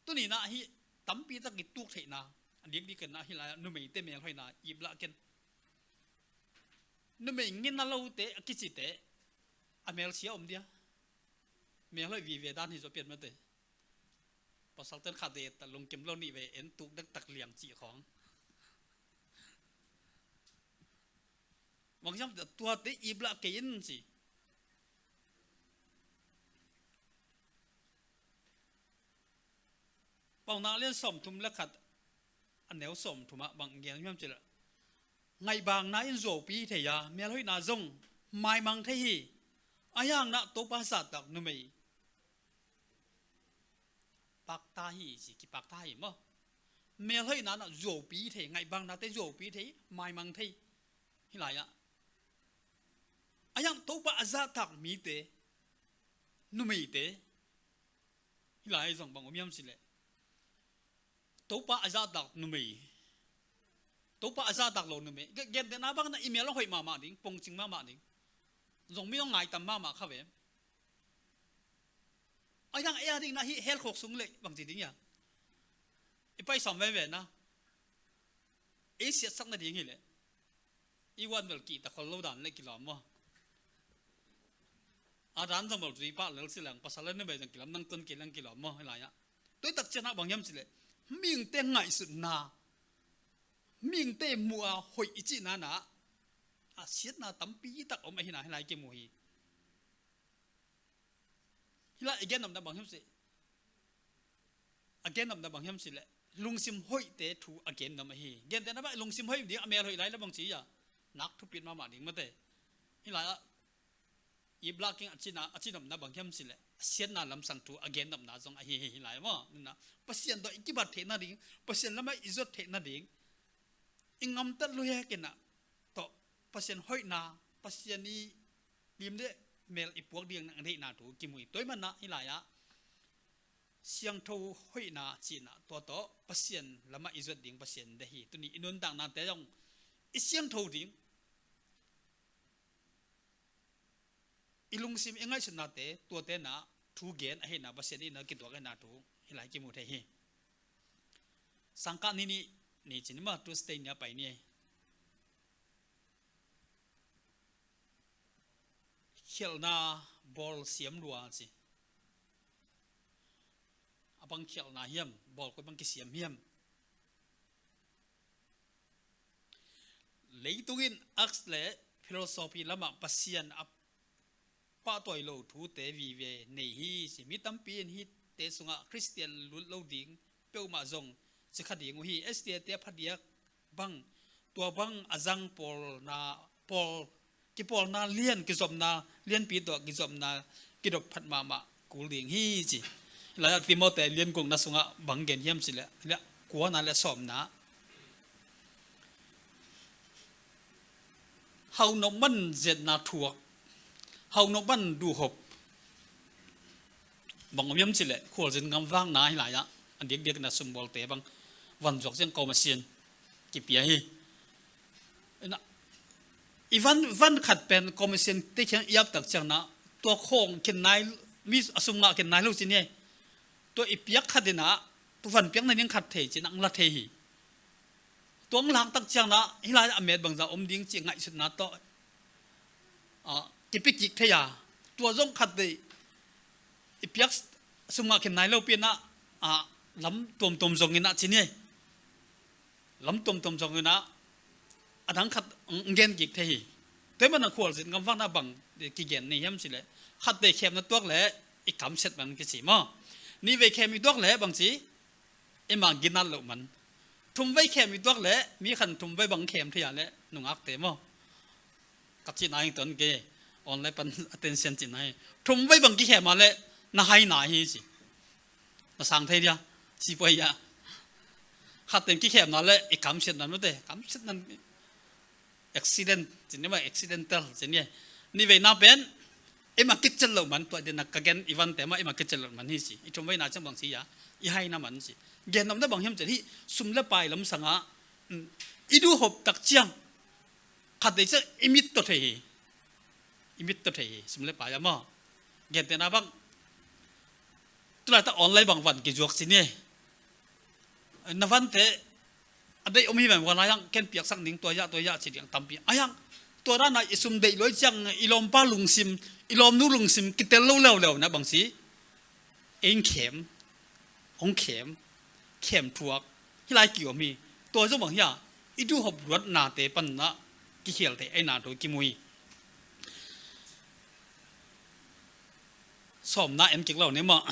Tuni-in ah hih tampi tak i tuk theihna, a dikdik in ah hih lai-ah numeite melhoihna iplah ken. Numei ngina lote a kicite a melsia om dia? Melhoih vive dan hi zaw pian mate. Pasalten khat vei et ta, lungkim lo, nih vei en, tuk dektak liang cih khawng. Bang hiam cih leh tuate iplah kei in ci. Paunak lian sawmthum le khat, a neu sawmthum ah bang gen hiam cih leh, ngaihbaakna in zuaupi thei a, melhoihna zong maimang thei hi. Ahi hangin ah Topa zahtak numei pakta hi ci, kipakta hi maw. Melhoihna in ah zuaupi thei, ngaihbaaknate zuaupi thei, maimang thei. Hih lai-ah, ahi hang Topa a zahtak mite, numeite, hih lai-ah zong bang om hiam cih leh, Topa a zahtak numei, Topa a zahtak lo numei, ge-, gentehna bangin ah i mel a hoih mahmah ding, pongcing mahmah ding, zong mi hong ngaitam mahmah kha ve. Ahi hang ei a dingin ah hih hell khuk sung leh bangci ding hiam? I pai sawm veve na, ei siatsak nading hi leh, i uan bel kihta khol lo dan leh kilawm maw. A dan zong bel zui pah lel ci leng, pasal le numei zong kilamdang tuan kei leng kilawm maw, hih lai-ah. Tua tak ciangin ah bang hiam cih leh, mihingte ngaihsutna, mihingte muh a hoih i cihna-in ah a siatna tampi tak om ahihna hih lai kimu hi. Hih lai i gen nopna bang hiam cih, a gen nopna bang hiam cih leh, lungsim hoihte thu a gen nop ahi. Gentehna bang lungsim hoih ding a mel hoih lai leh bang ci hiam? Nak thupit mahmah ding mate. Hih lai-ah iplah keng a cihna, a cih nopna bang hiam cih leh, a siatna lamsang thu a gen nopna zong ahi hi, hih lai maw. Nuna, Pasian tawh i kibat theih nading, Pasian lamah i zuat theih nading, i ngamtat luhek in ah tawh Pasian hoihna, Pasian i lim le mel i puak ding nang deihna thu kimu hi. Tua ahih manin ah hih lai-ah siangtho hoihna cihna, tua tawh Pasian lamah i zuat ding Pasian deih hi. Tuni i nuntaknate zong i siangtho ding, i lungsim i ngaihsutnate, tuate in ah thu gen ahihna, Pasian in ah kituak ahihna thu hih lai kimu thei hi. Sangkah ni nih ni ci ni maw, Tuesday ni a pai ni. Khialhna bawl siam lua ci. A bang khialhna hiam, bawl koi bang kisiam hiam? Leitung in arts le philosophy lamah Pasian a pahtawi lo thute vive nei hi ci. Mi tampi in hihte sungah Khristian lut lo ding peuhmah zong ci kha ding uh hi. SDA te a phadiak bang, tua bang a zang pawlna, pawl, kipawlna lian, kizopna lianpi tawh kizopna kidop phat mahmah kul ding hi ci. Lai-ah Timote lian gukna sungah bang gen hiam cih leh, leh kuana le sawmna, hau nop man ziatna thuak, hau nop man duhhop. Bang om hiam cih leh, khualzin ngamvakna hih lai-ah a dikdik na sumbawlte bang van zuak ciang kawm a sin kipia hi. Ina, i van, van khat pen kawm a sin te khiang i ap tak ciangin ah, tua khawng khin nai, mi a sum ngah khin nai lo ci ni. Tua i piak khat in ah, tua van piak nading khat thei ci-in ah ang la thei hi. Tua ang lak tak ciangin ah, hih lai-ah a met bangza om ding cih ngaihsutna tawh, ah, kipia kik thei a, tua zong khat vei i piak sum ngah khin nai lo pi-in ah, ah, lam tuamtuam zongin ah ci ni. Lam tuamtuam zongin ah, a dang khat ang gen kik thei hi. Tua ahih manin ah khualzin ngamvakna bang kigen ni hiam cih leh, khat vei khem na tuak leh i kamsiat man kici maw. Nih vei khem i tuak leh bang ci, eima ginat loh man. Thumvei khem i tuak leh mi khat thumvei bang khem thei a leh nungakte maw? Ka cihna hi ton ke, online pan attention cihna hi. Thumvei bang kikhem a leh na haina hi ci. Na sang thei dia, sipuai a. Khat teng kikhemna leh i kamsiatna nute, kamsiatna accident cin ni maw, accidental cin ni. Niveina pen ima kicet loh man, tua dena ka gen i vante mah ima kicet loh man hi ci. I thumveina ciang bang ci a, i haina man ci. Gen nopna bang hiam cin hi, sum le pai lamsanga, mm, i duhhop tak ciang khat dei ciang i mit tawh thei hi. I mit tawh thei hi, sum le pai a maw? Gentehna bang, tulai ta online bang van kizuak ci ni. Na vante a deih om hi bang, van a yang ken piaksak ning, tua ya, tua ya ci ding tampi a yang. Tua dana i sum deih luai ciang i lawmpa lungsim, i lawmnu lungsim kitel lo leuleu na bang ci. Ei khem, hong khem, khem thuak hi lai kiom hi. Tua zong bang hi a, i duhhop luatnate panna kikhial thei aina thu kimu hi. Sawmna en kik lo ni maw?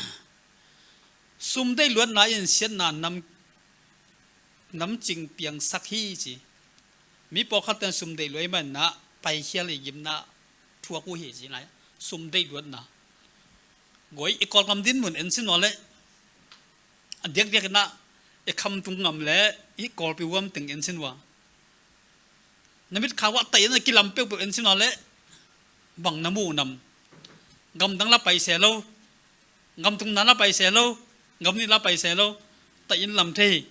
Sum deih luatna in siatna nam, namcing piangsak hi ci. Mi pawlkhat ten sum deih luai manna paikhial i gimna thuak uh hi ci lai. Sum deih luatna. Goi i Kawlgam din mun en sin ua leh a diakdiak ina i khamtung ngam leh i Kawlpi huam teng en sin ua. Na mit khawah taih ina kilam peuhpeuh en sin ua leh bang na muh nam? Gamdang la pai se lo, gamtung na la pai se lo, gam nih la pai se lo, taih in lam thei,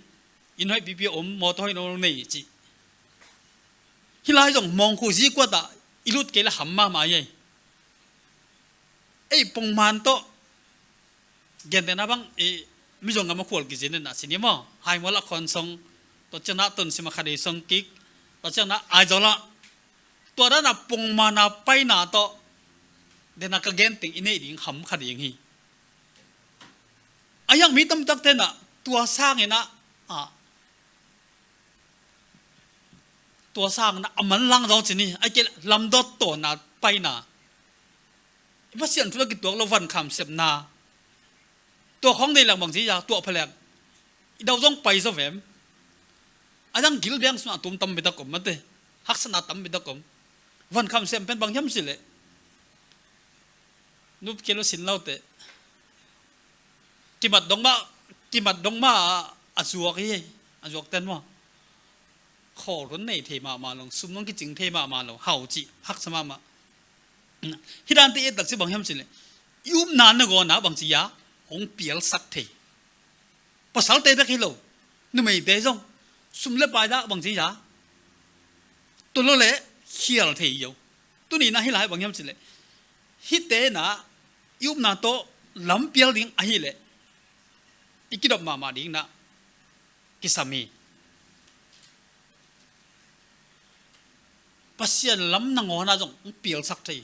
inn hoih pipi om, mawtaw hoih no nei ci. Hi lai zong mawngkhu zi kuatah i lut kei le ham mahmah hi. Ei pongman tawh gentehna bang i Mizo ngam a khual kizin in a si ni maw? Haimual a khawn song, tua ciangna Tonsim a kha dei song kik, tua ciangna Aizawl ah, tua dana pongman a paina tawh dena ka gen teng i neih ding ham kha ding hi. A yang mi tamtak tena tua sangin a, a, tua sangin a manlang zong ci ni, a kei lamdot tawna paina. I Pasian thu la kituak lo van kham sepna. Tua khong nei lang bang ci ya, tua phalek. I dau zong pai zo vem. A dang gil biang suna tum tam bitak om mate. Haksana tam bitak om. Van kham sem pen bang hiam si le. Nup kelo sin laute. Kimat dong ma, kimat dong ma a zuak hi, a zuak ten maw? Khawl hun nei thei mahmah lo, sum nong kicing thei mahmah lo, hau cih haksa mahmah. Hi dante i et tak ci bang hiam ci le, i upna na gawna bang ci ya, hong pialsak thei. Pasalte bek hi lo, numeite zong, sum le pai dah bang ci ya, tua lo le khial thei yo. Tuni na hi lai bang hiam ci le, hite na i upna tawh lampial ding ahi le, i kidop mahmah ding na kisam hi. Pasian lam nangawn ah zong pialsak thei,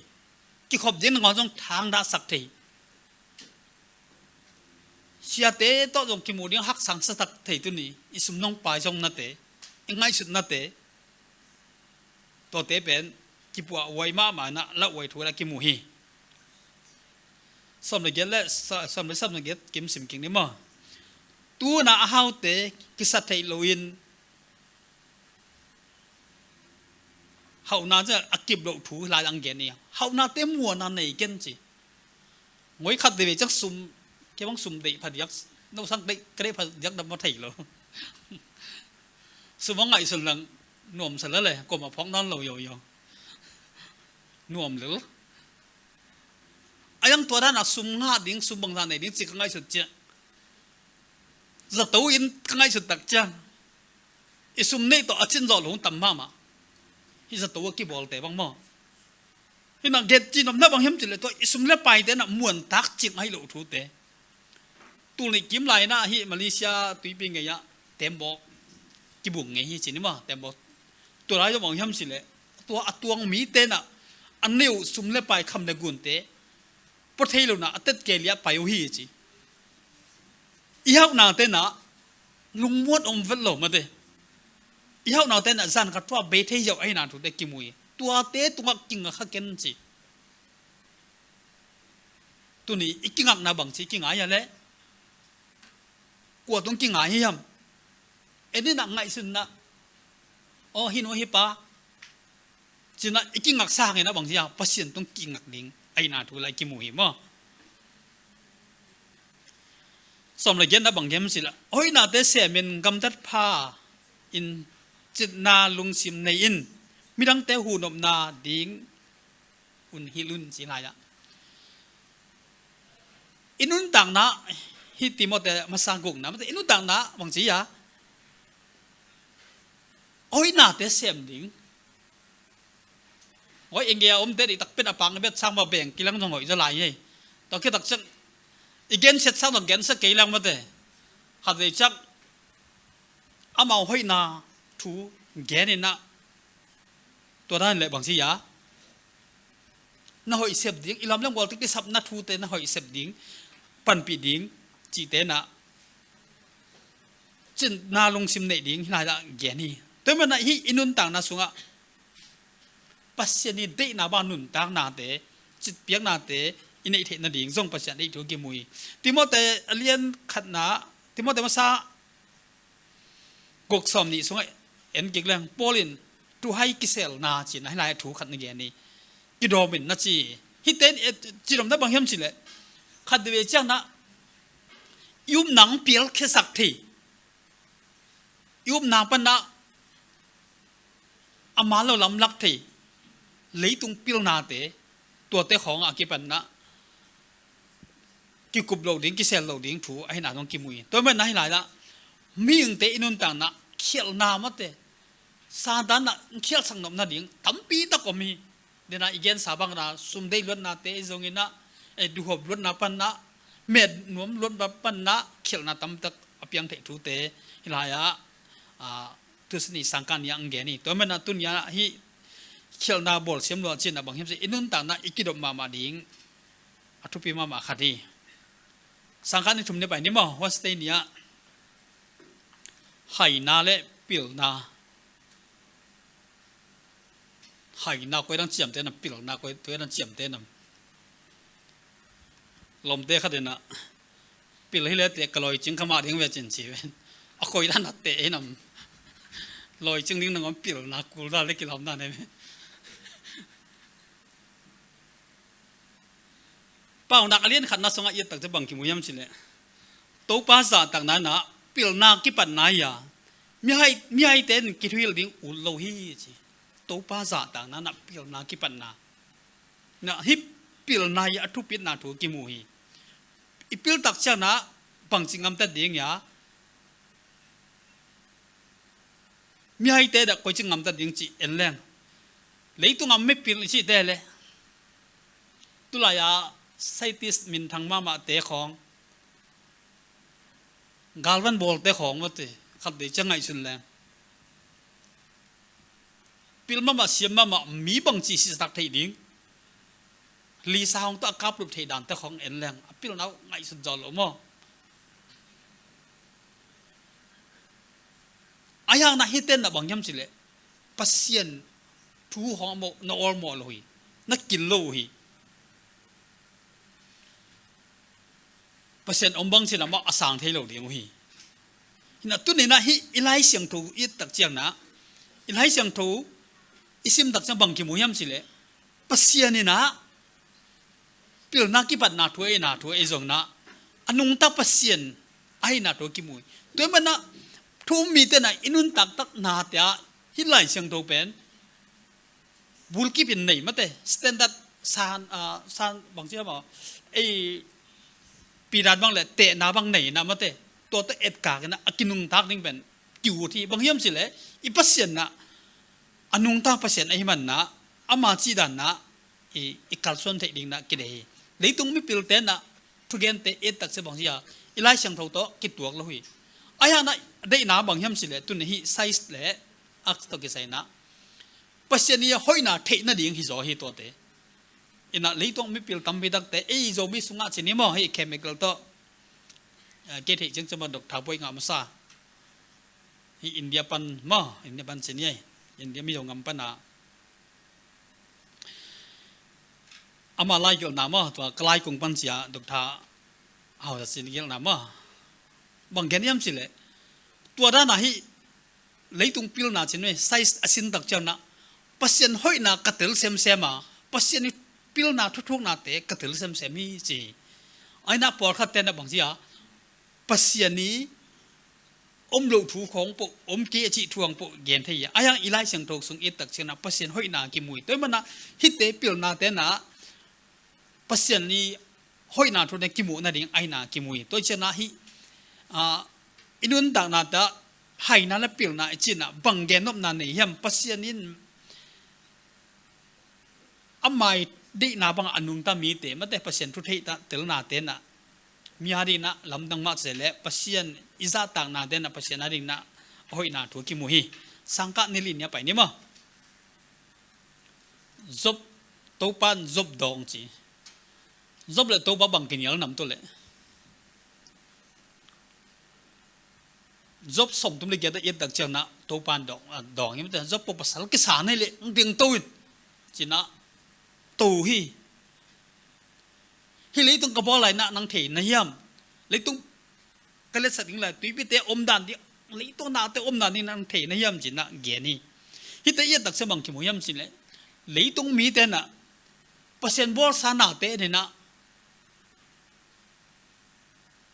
kikhop ding nangawn zong thangdahsak thei. Siate tawh zong kimu ding haksang sasak thei tuni, i sum nong pai zong nate, i ngaihsut nate. Tuate pen kipuah huai mahmah na lauhuai thu la kimu hi. Sawm le giat le sa-, sawm le sawm le giat kim sim king ni maw? Tuna a haute kisa theih loin hauhna ciang a kip loh thu lai ang gen ni. Hauhnate muana nei ken ci. Ngoi khat dei ve ciang sum, kei bang sum deih phadiak, no sang deih, ka deih phadiak dam maw thei lo. Sum a ngaihsun lang nuam sa la le, kuamah phawk nawn lo yo yo. Nuam lel. A yang tua dana sum ngah ding, sum bangzah nei ding ci ka ngaihsut ciang, zato in ka ngaihsut tak ciang, i sum neih tawh a cin zawh lo tam mahmah. Hi zato a kibawlte bang maw? Hi na get ci nopna bang hiam ci le tua i sum le paite na muantak cing ahi lo thute. Tul nih kim lai na hi Malaysia tuipi ngei ah tembawk kibung ngei hi ci ni maw, tembawk. Tua lai zong bang hiam ci le tua a tuang mite na a neu sum le pai kham le gunte pua thei lo na a tet kei liah pai uh hi ci. I hauhnate na lungmuat om vet lo mate. I hauhnate na zan khat tua bei thei ziau ahi na thute kimu hi. Tuate tungah kinga kha ken ci. Tuni i kingakna bang ci kingai a le? Kua tung kingai hiam? En in ah ngaihsun in ah, aw, hih nu hih pa, ci-in ah i kingaksa hangin ah bang ci a, Pasian tung kingak ding ahihna thu lah i kimu hi maw. Sawm le giatna bang hiam cih leh, hoihnate semin gamtat pha in, citna lungsim nei in, midangte huhnopna ding un hilh un, ci lai ah. I nuntakna, hih Timoti masa gukna, i nuntakna bang ci a, hoihnate sem ding. Hoih, eng gei a omte dih takpen a pang bet sang ma beng kilang zong hoih zaw lai hi. Tua khit tak ciang i gensiat sang zong gensia kei lang mate. Khat vei ciang amau hoihna thu gen in ah, tua dan leh bang ci a, na hoih sep ding, i lamleng gual tek kisapna thute na hoih sep ding, panpih ding cihte in ah, citna lungsim neih ding hih lai ah gen hi. Tua ahih manin ah hih i nuntakna sungah Pasian i deihna bang nuntaknate, citpiaknate i neih theih nading zong Pasian deih thu kimu hi. Timoti a lian khatna, Timoti masa guk sawm nih sungah en kik leng, Paul in thuhai kiselna ci-in ah hih lai ah thu khat na gen hi. Kidawm in na ci hi. Hihte in, eh, cidamna bang hiam cih leh, khat vei ciang in ah i upna hong pialkhiasak thei, i upna pan ah a man lo lamlak thei leitung pilnate, tuate khawng a kipan in ah kikup loh ding, kisel loh ding thu ahihna zong kimu hi. Tua ahih manin ah hih lai ah mihingte i nuntakna ah khialhna mate, Satan in ah khialhsak nop nading tampi tak om hi. Dena i gensa bang in ah sum deih luatnate i zong in ah, eh, duhhuap luatna pan ah, met nuam luatna pan ah khialhna tamtak a piang theih thute hih lai ah, ah, Tuesday ni, sangkah ni ah hong gen hi. Tua ahih manin ah tuni ah hih khialhna bawl siam lua ci-in ah bang hiam cih leh, i nuntakna i kidop mahmah ding a thupi mahmah khat hi. Sangkah ni thum ni pai ni maw, Wednesday ni ah haina le pilna. Haina koi dan ciamteh nam, pilna koi, koi dan ciamteh nam. Lawmte khat in ah, pil hi leh teh ka lawicing kha mah ding ve cin ci ve. A koi dan a teh hi nam. Lawicing ding nangawn pilna kul dan le kilam dan hi ve. Paunak a lian khatna sungah i et tak ciang bang kimu hiam cih leh, Topa zahtakna in ah pilna kipatna hi a, mihai, mihaite in kithuhilh ding ut lo hi ci. Topa zahtakna in ah pilna kipatna. Na hih pilna hi a thupitna thu kimu hi. I pil tak ciang in ah bangci ngamtat ding hi a, mihaite dah koici ngamtat ding cih en leng, leitung a mipil i cihte le, tulai a scientist minthang mahmahte khawng, galvan bawlte khawng mate, khat vei ciang ngaihsun leng, pil mahmah, siam mahmah, mi bangci sisak theih ding, lisa hong tawh a kaplup theih dante khawng en leng, a pilna uh ngaihsun zaw lo maw. Ahih hang in ah hihte in ah bang hiam cih leh, Pasian thu hong mawh, na awlmawh lo hi, na kil lo uh hi. Pasian om bang ci-in ah amah a sang thei lo ding uh hi. Hi in ah tuni in ah hih i Lai Siangtho i et tak ciang in ah, i Lai Siangtho i sim tak ciang bang kimu hiam cih leh, Pasian in ah pilna kipatna thu ahihna thu ahi zong in ah, a nungta Pasian ahihna thu kimu hi. Tua ahih manin ah thu um mite in ah i nuntak taknate ah hih Lai Siangtho pen bulkip in nei mate, standard san, ah, san bangci a maw, ei, pidan bang le tehna bang nei in ah mate, tua tawh etkak in ah a kinungtak ding pen ki-ut hi. Bang hiam cih leh, i Pasian in ah a nungta Pasian ahih manin ah, ama cih dan in ah i, i kalsuan theih ding in ah kideih hi. Leitung mipilte in ah thugente et tak ciang bang ci a, i Lai Siangtho tawh kituak lo hi. Ahih hang in ah deihna bang hiam cih leh, tuni hih science le arts tawh kisai in ah Pasian i hoihna theih nading hi zaw hi tuate. Hi in ah leitung mipil tampi takte, ei Zomi sungah ci ni maw, hih chemical tawh, eh, kei theih ciang ciang maw, doctor buai ngah masa. Hih India pan maw, India pan ci ni ei. India mizo ngam pan ah, ama lai gelhna maw, tua ka lai kung pan ci a, doctor hausa ci ni gelhna maw. Bang gen hiam cih leh, tua dan a hih Leitung pilna cih nuai, size a sin tak ciangin ah Pasian hoihna ka tel semsem a, Pasian i pilna thuthuknate ka tel semsem hi ci. Ahi na pawlkhat ten ah bang ci a, Pasian i om loh thu khawng peuh, om kei a cih thu khawng peuh gen thei hi. Ahi hang i Lai Siangtho sung i et tak ciangin ah Pasian hoihna kimu hi. Tua ahih manin ah hihte pilna ten ah Pasian i hoihna thu te kimuh nading ahi na kimu hi. Tua ciangin ah hih, ah, i nuntakna te ah haina le pilna i cih in ah bang gennopna nei hiam? Pasian in ama i deihna bang a nungta mite, mate, Pasian thu theih ta telna ten ah mi a dingin ah lamdang mah se leh Pasian i zahtakna ten ah Pasian a dingin ah a hoihna thu kimu hi. Sangkah ni li ni a pai ni maw. Job, Topa'n Job dawng ci. Job le Topa bang kinial nam tu leh. Job sawmthum le giat a i et tak ciangin ah Topa'n dawng, ah, dawng hi mate. Job, aw pasal, kisa na hih leh hong ding to in, ci-in ah to hi. Hih leitung ka bawl lai-in ah nang thei na hiam? Leitung ka liatsak ding lai, tuipite omdan ding, leitung nate omdan ding nang thei na hiam, ci-in ah gen hi. Hihte i et tak ciang bang kimu hiam cih leh, leitung mite in ah Pasian bawlsa nate in ah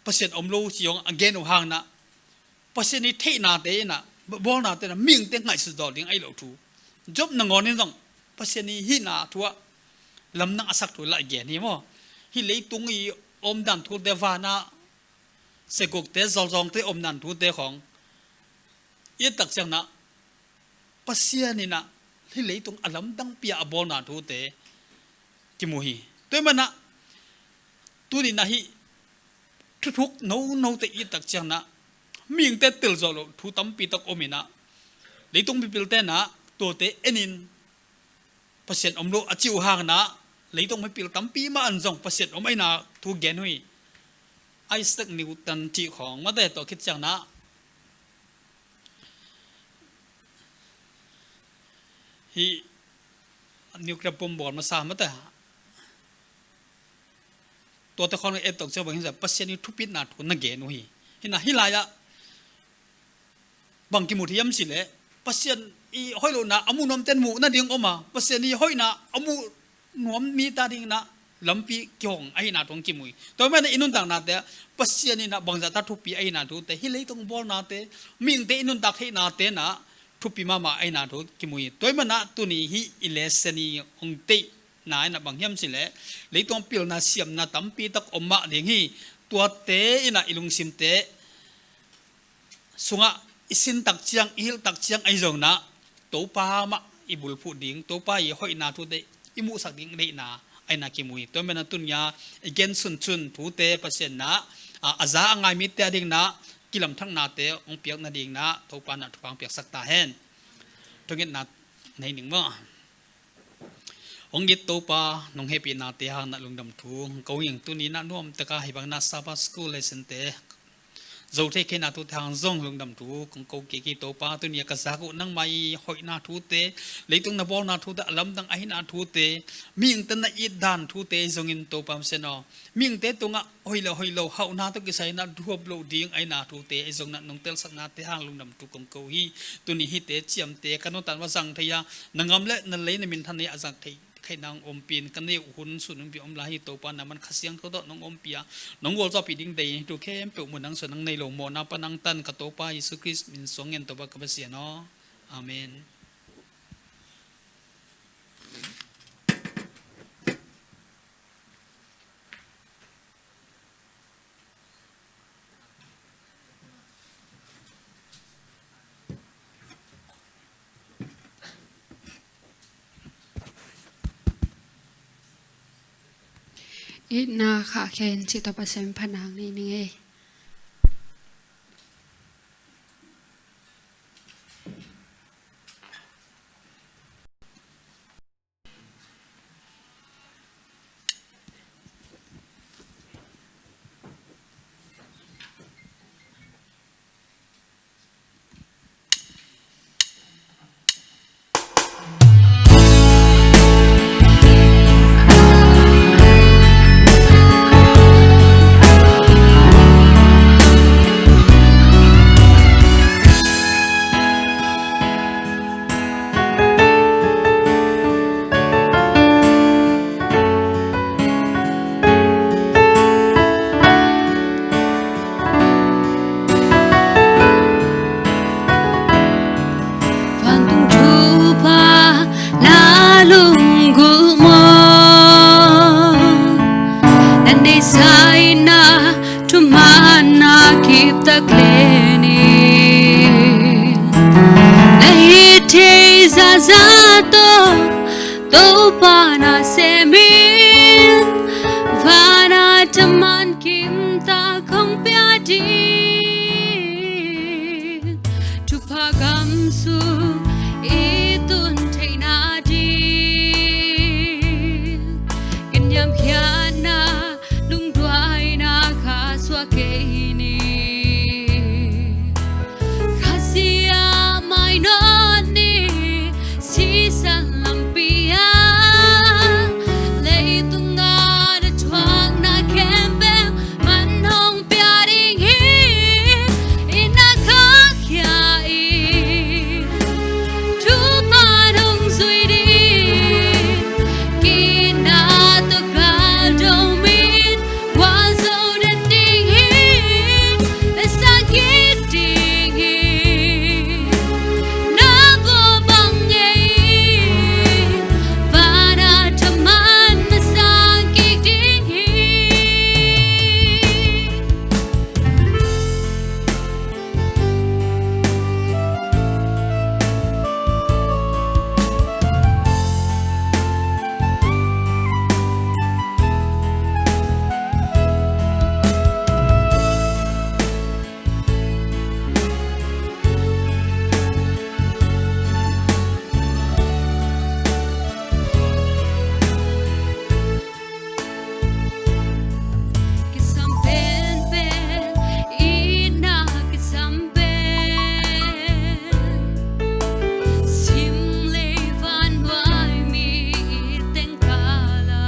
Pasian om lo ci-in a gen uh hangin ah Pasian i theihnate in ah, bawlnate in ah mihingte ngaihsut zawh ding ahi lo thu. Job nangawn in zong Pasian i hihna thu ah lamdang a sak thu lah gen hi maw. Hih leitung i omdan thute, van a segukte, zalzawngte omdan thute khawng i et tak ciangin ah Pasian in ah hih leitung a lamdangpi a a bawlna thute kimu hi. Tua ahih manin ah tuni-in ah hih thuthuk nonote i et tak ciangin ah mihingte tel zawh loh thu tampi tak om in ah, leitung mipilte in ah tuate en in, Pasian om lo a cih uh hangin ah leitung mipil tampi mah in zong Pasian om ahihna thu gen uh hi. Isaac Newton cih khawng, mate, tua khit ciangin ah hih nuclear bomb bawl masa, mate, tuate khawng i et tak ciang bang hiam cih leh Pasian i thupitna thu na gen uh hi. Hi-in ah hih lai-ah bang kimu thei hiam cih leh, Pasian i hoih lohna a muh nuamte'n muh nading om a, Pasian i hoihna a muh nuam mite a dingin ah lampi kihong ahihna thu hong kimu hi. Tua ahih manin ah i nuntaknate ah Pasian in ah bangzah tak thupi ahihna thute, hih leitung bawlnate, mihingte i nuntak theihnate in ah thupi mahmah ahihna thu kimu hi. Tua ahih manin ah tuni hih i lesson i hong theihna in ah bang hiam cih leh, leitung pilna siamna tampi tak om mah ding hi. Tuate in ah i lungsimte sungah i sin tak ciang, i hilh tak ciang ahi zongin ah Topa mah i bulphuh ding, Topa i hoihna thute i muhsak ding deihna ahihna kimu hi. Tua ahih manin ah tuni-a i gen sunsun thute Pasian in ah, a, a za a ngai mite a dingin ah kilamthaknate hong piak nadingin ah Topa in ah thupha hong piaksak ta hen. Thungetna nei ning maw. Hong it Topa, nong hehpihnate hangin ah lungdam thu kong ko hi ing. Tuni-in ah nuamtak a hih bangin ah Sabbath School lesson-te zo thei kei na thute hang zong lungdam thu kong ko kik hi. Topa, tuni-a ka zak uh nangmah i hoihna thute, leitung na bawlna thute, a lamdang ahihna thute, mihingte na itdan thute zongin Topa Pasian aw, mihingte tungah hoih le hoih lo, hauhna tawh kisai-in ah duhuap loh ding ahihna thute ahi zongin ah nong telsaknate hang lungdam thu kong ko hi. Tuni hihte ciamte ka nuntakna ah zang thei a, na gam le na lei, na minthanna a zang thei, theihna hong ompih in. Ka neih uh hun sun hun pi om lai hi, Topa, na man Kha Siangtho tawh nong ompih a, nong gualzawhpih ding deih in. Hih thu khempeuh mun nang suan, nang nei lo mawhna pan hong tan, ka Topa Jesu Khrist min suang ngen, Topa ka Pasian aw. Amen. Itna khahkhia in cih tawh Pasian phatna nei ning ei. Topa na semin, vana taman kimta kong pia ding, thupha gam sung i tun theihna ding, ka niamkhiatna lungduaina kha suak kei ni. Khasia mai nawn ni, sisan lampi ah leitung a na thuakna khempeuh man hong pia ding hi. I na khakkhia in, thupha hong zui ding, kina tawh galdo min gualzo den ding hi. Na sang kik ding hi. Na vua bang ngei, vana taman na sang kik ding hi. Kisam penpen, itna kisam pen, sim lei van nuai mi i teng kala,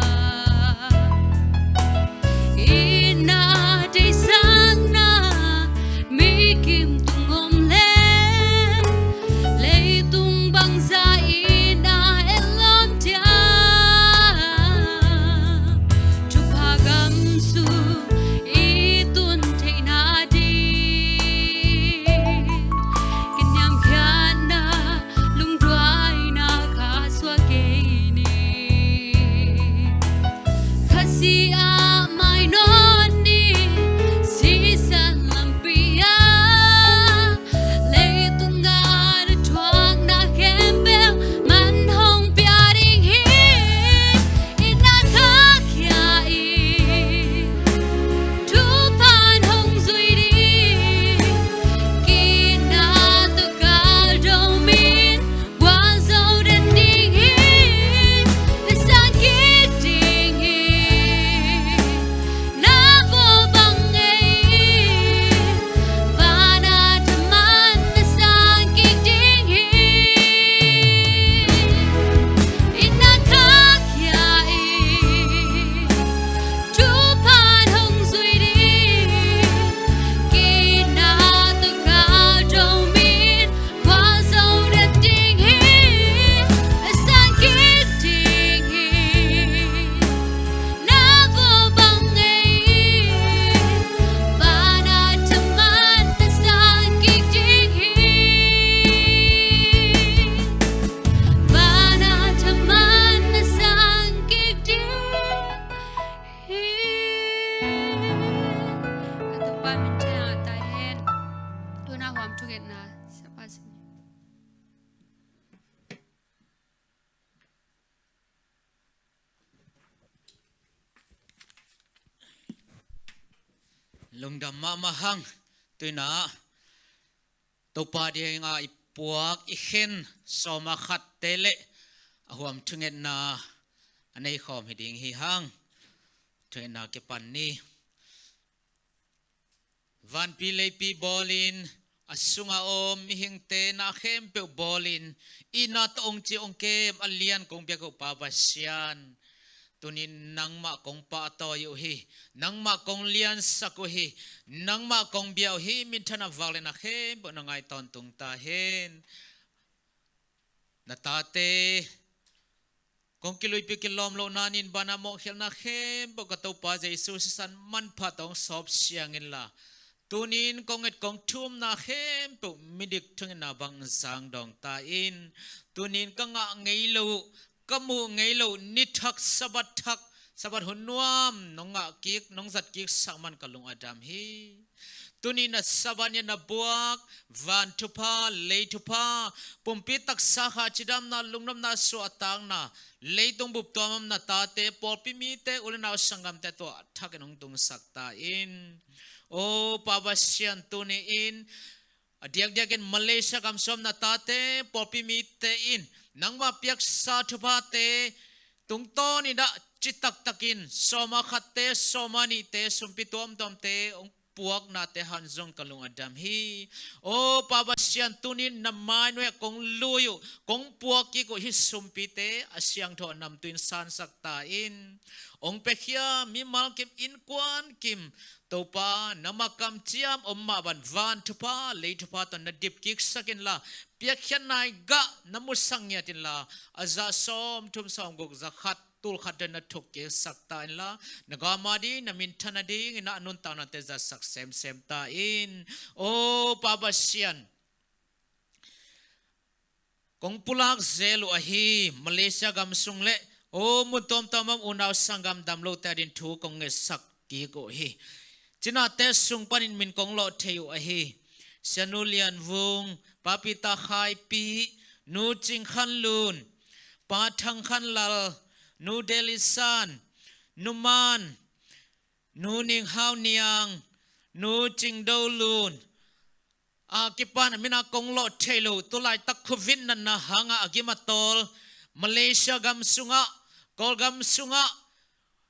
itna deisakna mi kim tung om le, leitung bangza itna en lawm diam? Thupha gam sung i tun theihna ding, ka niamkhiatna lungduaina kha suak kei ni. Khasia mai nawn ni, sisan lampi ah leitung a na thuakna khempeuh man hong pia ding hi. I na khakkhia in, thupha hong zui ding, kina tawh galdo min gualzo den ding hi. Na sang kik ding hi. Na vua bang ngei, vana taman na sang kik ding hi. I na khakkhia in, thupha hong zui ding, kina tawh galdo min gualzo den ding hi. Na sang kik ding hi. Na vua bang ngei, vana taman na sang kik ding hi. Vana taman na sang kik ding hi. A Topa min thang a tai hen. Tuna huam thungetna siapa sin. Lungdam mahmah hang. Tuinah Topa dinga i puak i khen sawma khatte le a huam thungetna a nei khawm hi ding hi hang. Thungetna kipan ni. Vanpi leipi bawlin, a sunga om mihingte na khempeuh bawlin, i na tawh ong ci ong kem a lian kong biak uh Pa Pasian. Tunin nangmah kong pahtawi uh hi, nangmah kong liansak uh hi, nangmah kong bia uh hi, minthanna vak le na khempeuh na ngai tawntung ta hen. Na tate kong kiluipi kilawm lohna nin bana mawhkhialhna khempeuh ka Topa Jesu sisan manpha tawh hong sawp siang inla, tunin kong et kong thumna khempeuh midik thungetna bang zang dawng ta in. Tunin ka ngah ngei lo uh, ka muh ngei lo uh, ni thak, Sabbath thak, Sabbath hun nuam nong ngah kik, nong zat kik sak man ka lung a dam hi. Tuni na Sabbath ni na buak van thupha, lei thupha, pumpi taksa kha cidamna, lungdamna, suahtakna, leitung bup tuamam na tate, pawlpi mite, u le nau sanggamte tua thakin hong tungsak ta in. O Pa Pasian, tuni in a diakdiakin Malaysia gam sungah na tate, pawlpi mite in nangma piaksa thuphate tungtawnin ah citaktakin sawma khatte, sawma nihte, sumpi tuamtuamte hong puaknate han zong ka lung a dam hi. O Pa Pasian, tunin na mainuai ah kong lui uh, kong puak kik uh hih sumpite a siangtho a namtui in sansak ta in. Hong piakhia mimal kim, innkuan kim, Topa, nangma kamciam om mah bang van thupha, lei thupha tawh na dip kiksak inla, piakkhiat nai gah na musak ngiat inla, a za sawmthum, sawmguk, za khat, tul khat tawh na thuk kiksak ta inla, na gam a ding, na minthan a dingin ah a nuntaknate zatsak semsem ta in. O Pa Pasian, kong pulak zel uh ahi Malaysia gam sung le, o, mun tuamtuamam unau sanggam dam lote ading thu kong ngetsak kik uh hi. Cinate sung panin min kong lawh thei uh ahi Sianu Lian Vung, Pa Peter Khai Pi, Nu Cing Khan Lun, Pa Thang Khan Lal, Nu Deli San, Nu Man, Nu Ning Hau Niang, Nu Cing Do Lun, a kipan a min a kong lawh thei lo, tulaitak Covid natna hangah a gim a tawl Malaysia gam sungah, Kawlgam sungah,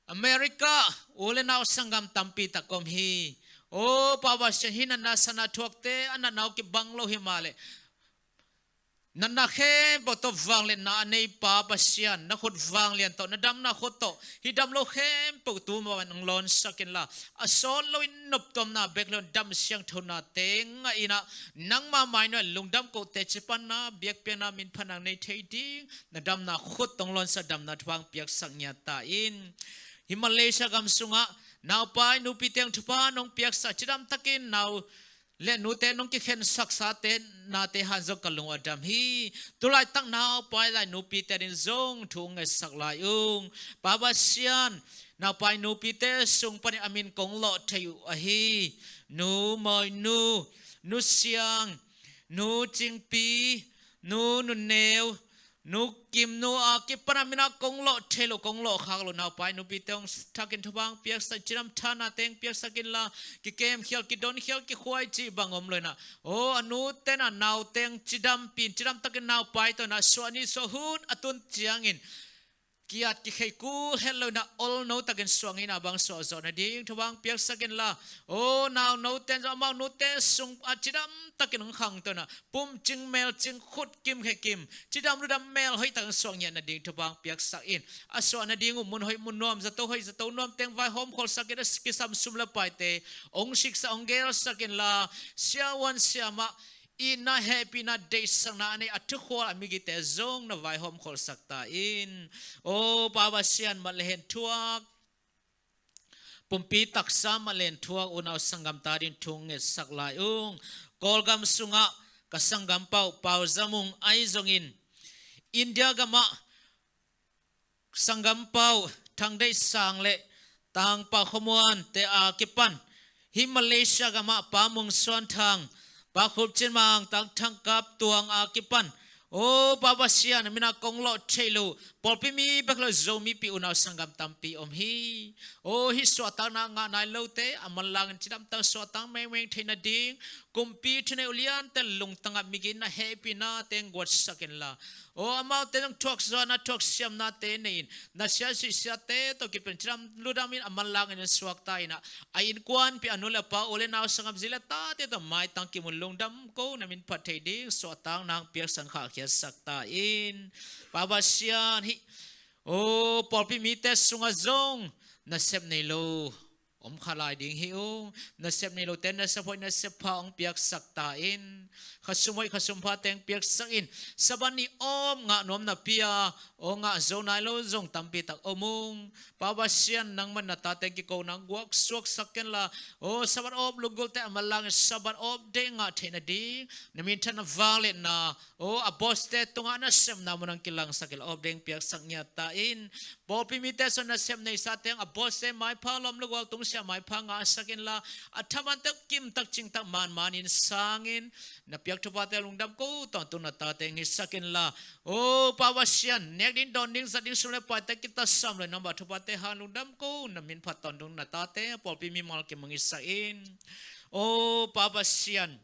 America, u le nau sanggam tampi tak om hi. O Pa Pasian, hih natna sana thuakte a natna uh kibang lo hi mah leh, natna khempeuh tawh vangliatna a nei Pa Pasian, na khut vanglian tawh, na damna khut tawh hih dam lo khempeuh tu mah bang hong lawnsak inla, a sawt loin noptuamna bek lo in dam siangthonate ngah in ah, nangma mainuai lungdam kote cipanna, biakpiakna, minphatna nei thei ding na damna khut tawh hong lawnsak, damna thupha hong piaksak ngiat ta in. Hih Malaysia gam sungah naupai nupite hong thupha nong piaksak, cidamtakin nau le nute nong kikhensaksate nate han zong ka lung a dam hi. Tulaitak naupai lai nupite ading zong thu ngetsak lai ung. Pa Pasian, naupai nupite sung panin a min kong lawh thei uh ahi Nu Mawi Nu, Nu Siang, Nu Cing Pi, Nu Nun Neu, Nu Kim Nu, a kipan a min a kong lawh thei lo, kong lawh khak lo naupai nupite hong thakin thupha hong piaksak, cidam thanate hong piaksak inla, kikem khial, kidon khial, kikhuai cih bang om lo in ah, o, a nute in ah naute hong cidampi in, cidamtakin naupai tawh in ah suah ni suah hun a tun ciangin ki-at kikhei kul het lo in ah olno takin suah ngei na bang suah zawh nading thupha hong piaksak inla, o, naunote in zong amau nute sung ah cidamtakin hong khangto in ah, pum cing, mel cing, khut kim, khe kim, cidam ludam, mel hoih takin suah ngiat nading thupha hong piaksak in. A suah nading uh mun hoih mun nuam, zato hoih zato nuamte hong vaihawm kholsak in, a kisam sum le paite hong siksak, hong gelsak inla, siavuan siamah itna, hehpihna, deihsakna a nei, a thukhual a migite zong na vaihawm kholsak ta in. O Pa Pasian, mat le hen thuak, pumpi taksa mat le hen thuak unau sanggamte ading thu ngetsak lai ung. Kawlgam sungah ka sanggampa uh Pau Za Mung ahi zongin, India gamah sanggampa uh Thang Deih Sang le Tang Pa Khua Muan te a kipan, hih Malaysia gamah Pa Mung Suan Thang, Pa Khup Cin Mang, Tang Thang Kap Tuang a kipan, o Pa Pasian, a min a kong lawh thei lo pawlpi mi bek lo, Zomi pi unau sanggam tampi om hi. O, hih suahtakna ngah nai lote a manlangin cidamtak suahtak mengmeng thei nading, kumpi thunei uliante lungtang ah migitna, hehpihnate hong guatsak inla, o, amaute zong thuakzuakna, thuaksiamnate nei in, na sia suihsiate tawh kipen cidam ludam in a manlangin hong suakta in ah, a innkuanpih, a nu le pa, u le nau, sanggam, zi le tate tawh maitang kimu in lungdam ko, na min phat thei ding suahtakna hong piaksak, khahkhiatsak ta in. Pa Pasian, hih, o, pawlpi mite sungah zong nasep nei lo om kha lai ding hi ung. Nasep nei lote nasep hoih nasep pha hong piaksak ta in. Khasum hoih khasum phate hong piaksak in. Sabbath ni awp ngah nuam napi a, o, ngah zo nai lo zong tampi tak om ung. Pa Pasian, nangman na tate hong kikona hong guaksuaksak kenla, o, Sabbath awp lunggulhte a manlangin Sabbath awp day ngah theih nading na minthanna, vangliatna, o, a bawlte tungah nasepna mun hong kilangsak inla, awp day hong piaksak ngiat ta in. Pawlpi mite sungah nasep neisate hong a bawlte maipha lawm, lugual tung Sia maipha ngahsak inla, a thaman teuh kimtak cingtak manmanin sangin, na piak thuphate lungdam ko tawntung na tate hong hisak inla. O Pa Pasian, nek ding dawn ding zat ding sum le paite kitasam lo-in nangma thuphate hang lungdam ko, na min phat tawntung na tate a pawlpi mimal kim hong hisak in. O Pa Pasian,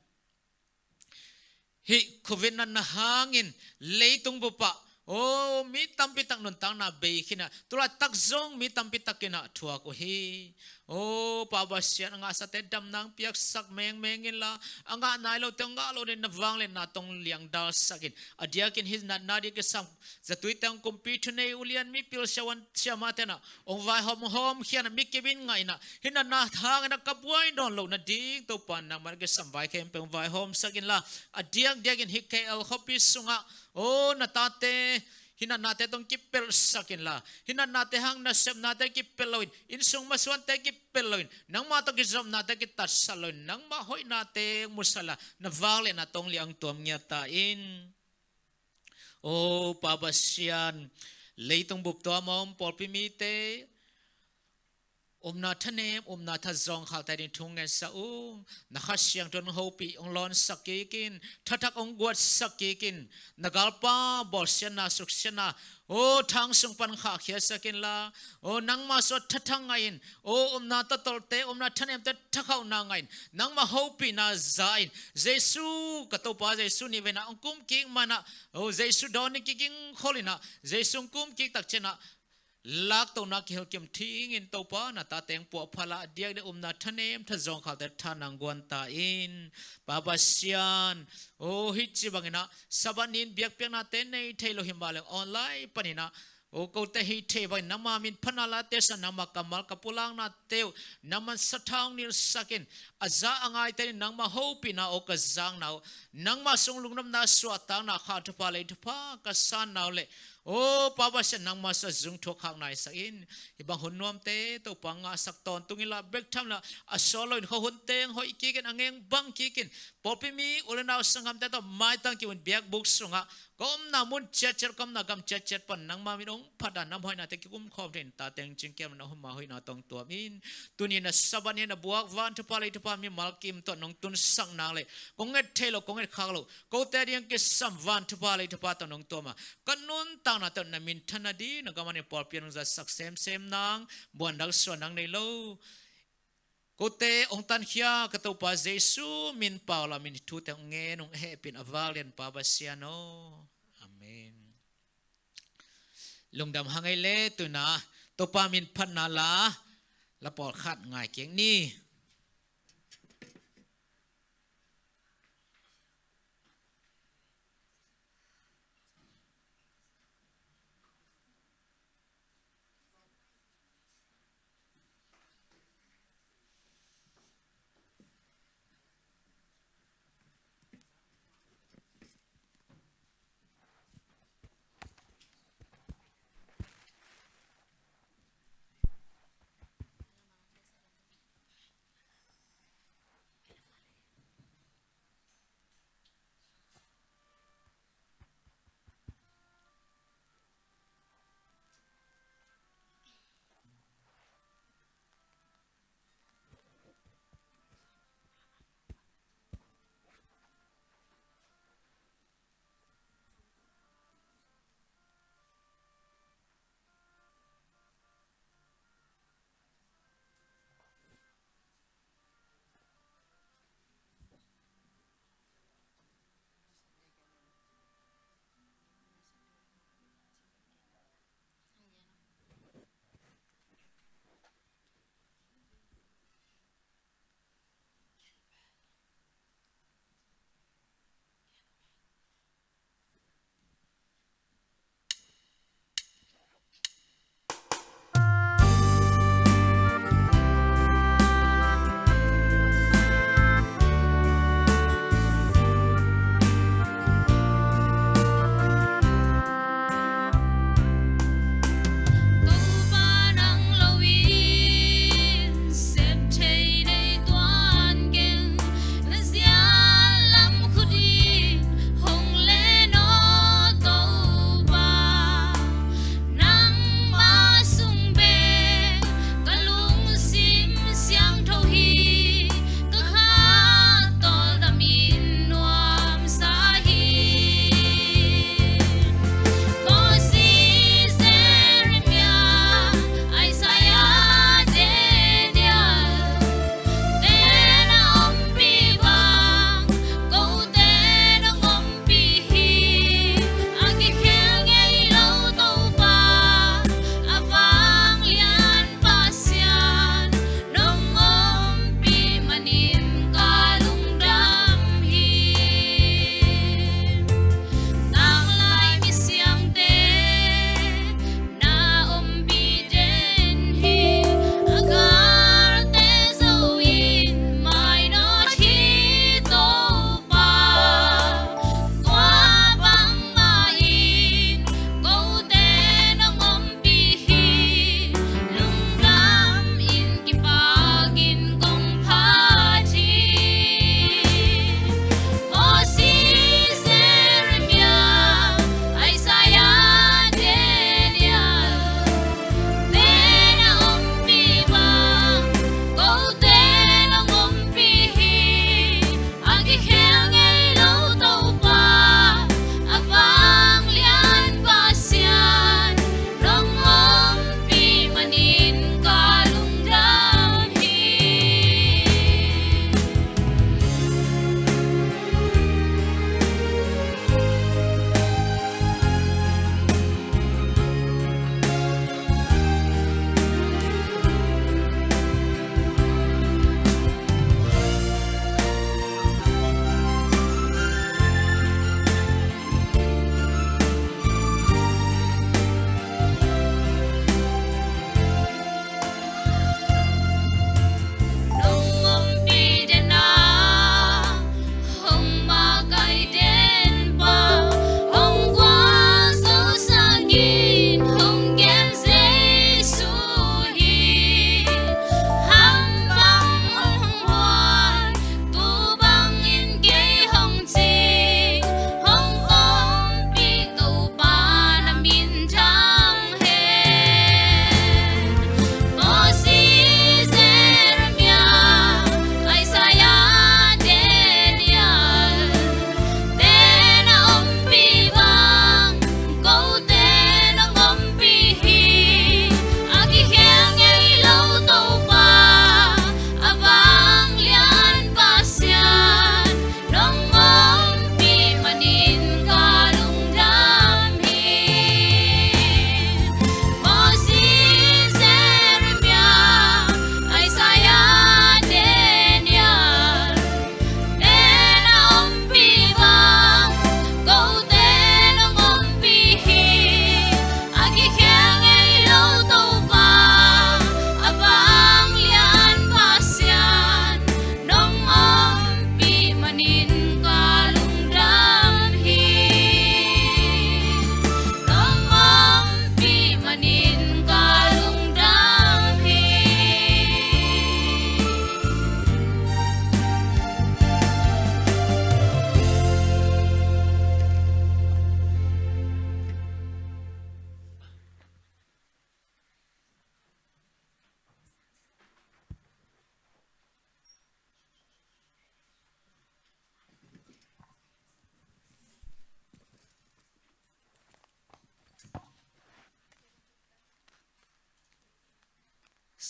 hih Covid natna hangin leitung bup ah, o, mi tampi tak nuntakna bei khin a, tulaitak zong mi tampi tak in a thuak uh hi. O Pa Pasian, a ngahsate damna hong piaksak mengmeng inla, a ngah nai lote hong ngah loh dingin na vangliatna tawh hong liangdalsak in. A diakin hih natna ding kisam zatuite hong kumpi thunei ulian mipil siavuan siamahte in a hong vaihawm hawmkhia in a, mi kip in ngah in a, hih natna hangin a ka buai nawn loh nading Topa nangman a kisam vai khempeuh hong vaihawmsak inla, a diakdiakin hih K L khuapi sungah, o, na tate hih natnate tawh hong kipelhsak inla, hih natnate hang nasepnate kipelh loin, innsung masuante kipelh loin, nangma tawh kizopnate kitatsat loin, nangma hoihnate hong musak inla, na vangliatna tawh hong liang tuam ngiat ta in. O Pa Pasian, leitung bup tua mawng pawlpi mite upna thanem, upna thazawng khalte ding thu hong ngetsak ung. Na Kha Siangtho in hong hopih, hong lawnsak kik in, thathak hong guatsak kik in. Na galpa bawlsiatna, suksiatna, o, thang sung pan khahkhiatsak inla, o, nangma sung ah thathang ngah in, o, upna tawtawlte, upna thanemte thakhauhna ngah in, nangma hopihna za in, Jesu, ka Topa Jesu ni ve in a hong kum kik man a, o, Jesu dawn ding kigingkhol in a, Jesu hong kum kik tak ciang a, laktohna kihilhkim thingin Topa na tate hong puahphat la, a diakdiak upna thanem thazawng khalte tha nang guan ta in. Pa Pasian, o, hih ci bangin a Sabbath ni-in biakpiaknate nei thei lo hi mah leh online panin a, o, kote hih thei bangin nangma min phatna late sa, nangma kammal ka pulaknate uh nangman sathau hong nilsak in. A za a ngaite in nangma hopihna, o, ka zakna uh, nangma sung lungnopna, suahtakna, kha thupha lei thupha ka sanna uh leh, o Pa Pasian, nangma sung ah zung thuak khak naisak in. Hih bang hun nuamte Topa hong ngahsak tawntung inla, bek tham inla, a sawt loin khuahun teng hoih kik in, a ngeng bang kik in, pawlpi mi u le nau sanggamte tawh maitang kibun biakbuk sungah, ka omna mun ciatciat, ka omna gam ciatciat pan nangma min hong phat a, na hoihnate kikum khawm thei in, tate hong cingkiam in, na huma hoihna tawh hong tuam in. Tuni-in a Sabbath ni-in a buak van thupha lei thupha mimal kim tawh nong tunsak nak leh, kong nget thei lo, kong nget khak lo, kote ding kisam van thupha lei thupha tawh nong tuam a, ka nuntaknate uh na minthanna ding, na gam a ding pawlpi a nong zatsak semsem nang, buandak suah nang nei lo. Kote hong tankhia ka Topa Jesu min pau la, min thute hong ngen ung, hehpih in a vanglian Pa Pasian aw. Amen. Lungdam hang ei le. Tu-in a Topa min phatna la, la pawlkhat ngai kik ni.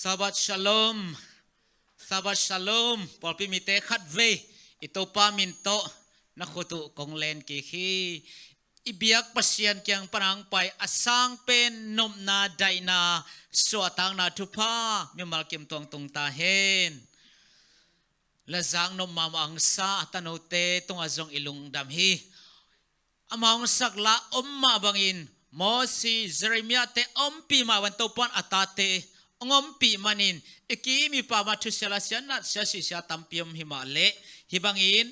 Shabbat Shalom. Shabbat Shalom. Pawlpi mite khatvei i Topa min tawh na khut uh kong len kik hi. I biak Pasian kiang pan hong pai a sang pen nopna, daihna, suahtakna thupha mimal kim tuang tung ta hen. Lazak nop mahmah hong sa a tanote tungah zong i lungdam hi. Ama hong sak la om mah bangin Mosi, Jeremiah te ompih mah bangin Topa'n a tate hong ompih manin i kim i pam ah thusia lasia, natsia sihsia tampi om hi mah leh, hih bangin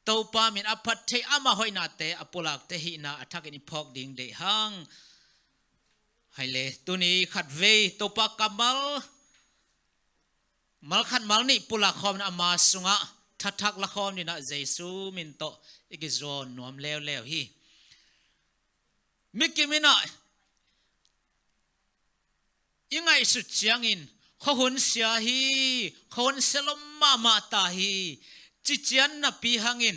Topa min a phat thei ama hoihnate a pulakte hihna a thakin i phawk ding deih hang. Hai le, tuni khatvei Topa kammal, mal khat mal nih pulak khawm in ama sungah thathak la khawm dingin ah Jesu min tawh i kizuan nuam leuleu hi. Mi kim in ah i ngaihsut ciangin khuahun sia hi, khuahun sia lom mahmah ta hi, ci ciang napi hangin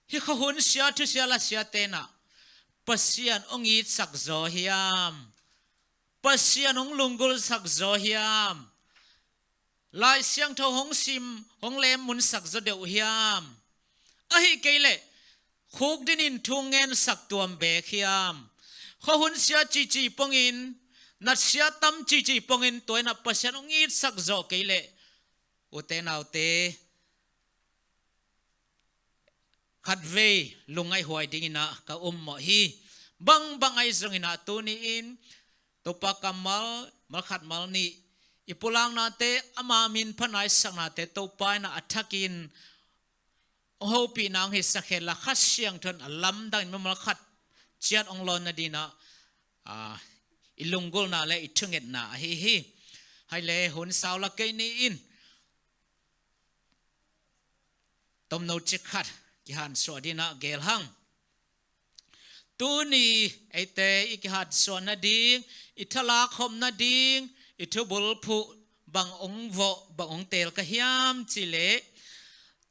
hih khuahun sia, thusia lasia te'n ah Pasian hong itsak zaw hiam? Pasian hong lunggulhsak zaw hiam? Lai Siangtho hong sim, hong lem munsak zaw deuh hiam? Ahih kei leh khukdin in thu ngensak tuam beek hiam? Khuahun sia cici pongin, natsia tam cici pongin tua in ah Pasian hong itsak zawh kei leh, ute naute, khatvei lungngaihhuai dingin ah ka um mawh hi. Bangbang ahi zongin ah tuni-in Topa kammal, mal khat mal nih i pulaknate, ama min phatna i saknate Topa in ah a thakin hong hopihna hong hisak hen la, Kha Siangtho in a lamdangin mimal khat ciat hong lawn nadingin ah, ah, i lunggulhna le i thungetna ahi hi. Hai le, hun sau la kei ni in, tomno cik khat kihansuah dingin ah geel hang. Tuni eite i kihansuah nading, i thalak khop nading, i thubulphuh bang hong vawh, bang hong teel ka hiam cih leh,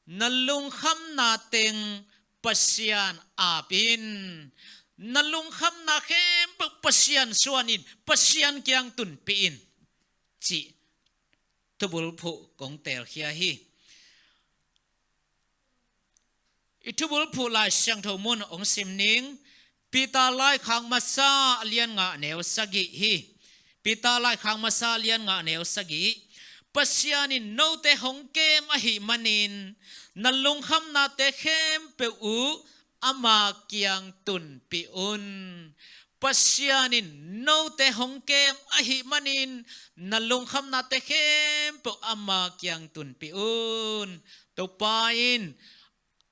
na lungkhamna teng Pasian aap in, na lungkhamna khempeuh Pasian suan in, Pasian kiang tunpih in, cih thubulphuh kong teelkhia hi. I thubulphuh Lai Siangtho mun hong sim ning. Peter laikhak masa a lian nga neu sagih hi. Peter laikhak masa a lian nga neu sagih. Pasian in note hong kem ahih manin na lungkhamnate khempeuh uh ama kiang tunpih un. Pasian in note hong kem ahih manin na lungkhamnate khempeuh ama kiang tunpih un. Topa in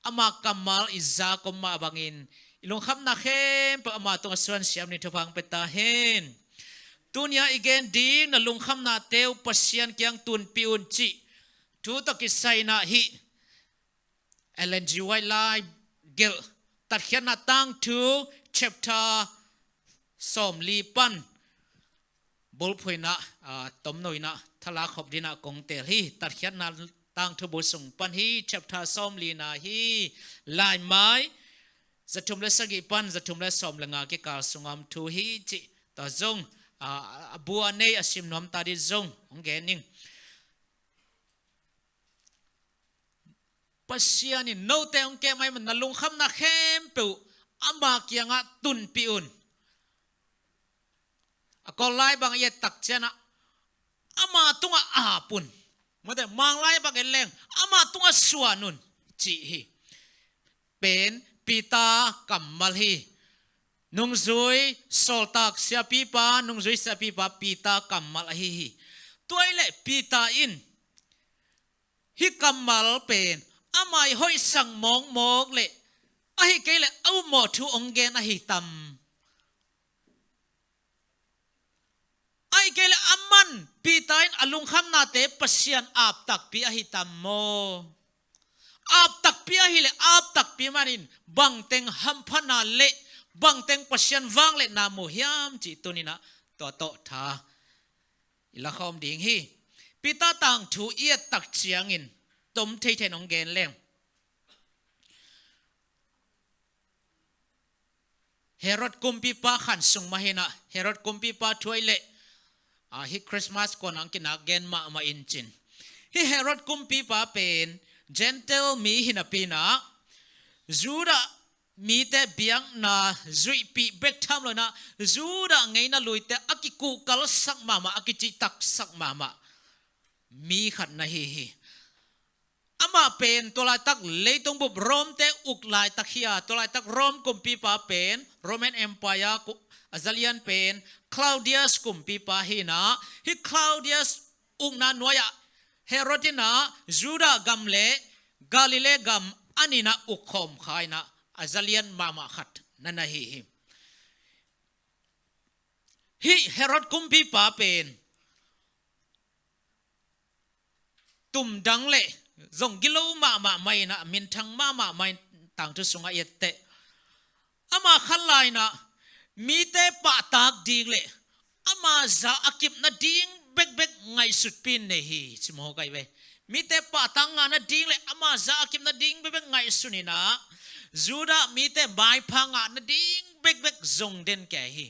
ama kammal i zak om mah bangin i lungkhamna khempeuh ama tungah suan siam ni thupha hong pia ta hen. Tuni-a i gen ding, na lungkhamnate uh Pasian kiang tunpih un cih thu tawh kisai in ah hih Ellen G. White lai gelh Tatkhiatna Tangthu chapter sawmli pan bulphuh in ah, ah, tomno in ah thalak khop dingin ah kong teel hi. Tatkhiatna Tangthu bu sung pan hi, chapter sawmlina hi. Laimai zathum le sagih pan zathum le sawm le nga kikal sungah om thu hi cih tua zong, ah, a bu a nei a sim nuam ta ding zong hong gen ning. Pasian in note hong kem ahih manin na lungkhamna khempeuh ama kiangah tunpih un. A Kawl lai bang i et tak ciangin ah ama tungah aap un. Mate, Mang lai bang et leng ama tungah suan un, cih hi. Pen Peter kammal hi. Nungzui sawltak siapipa, nungzui siapipa Peter kammal ahi hi. Tua ahih leh Peter in hih kammal pen ama i hoihsak mawkmawk leh, ahih kei leh a upmawh thu hong gen ahi tam? Ahih kei leh aman, Peter in a lungkhamnate Pasian aap takpi ahi tam maw? Aap takpi ahih leh, aap takpi manin bangteng hamphatna leh bangteng Pasian vangliatna mu hiam cih tuni-in ah tua tawh tha i la khawm ding hi. Peter tangthu i et tak ciangin tom theithei in hong gen leng, Herod kumpipa khan sung mah hi-in ah, Herod kumpipa thu ahih leh Hih Christmas kuan ang kinak gen mahmah in cin, hih Herod kumpipa pen Gentile mi hi napi-in ah, Judah mite biakna zuihpih bek tham lo-in ah, Judah ngeina luite a kikuhkalsak mahmah, a kicihtaksak mahmah mi khat na hi hi. Amah pen tua laitak leitung bup Rome-te uk laitak hi a, tua laitak Rome kumpipa pen, Roman Empire ku-, a zalian pen Claudius kumpipa hi-in ah, hih Claudius ukna nuai-ah Herod in ah Judah gam le Galilee gam a nih-in ah uk khawm kha-in ah, a zalian mahmah khat na na hi hi. Hih Herod kumpipa pen tumdang le zong gilo mahmah mah in ah, minthang mahmah mah in, tangthu sungah i et teh, ama khat lai-in ah mite pahtak ding le ama za a kip nading bekbek ngaihsutpi-in nei hi, ci mawk ahi ve. Mite pahtak ngah nading le ama za a kip nading bekbek ngaihsun in ah, Judah mite maipha ngah nading bekbek zong den kei hi.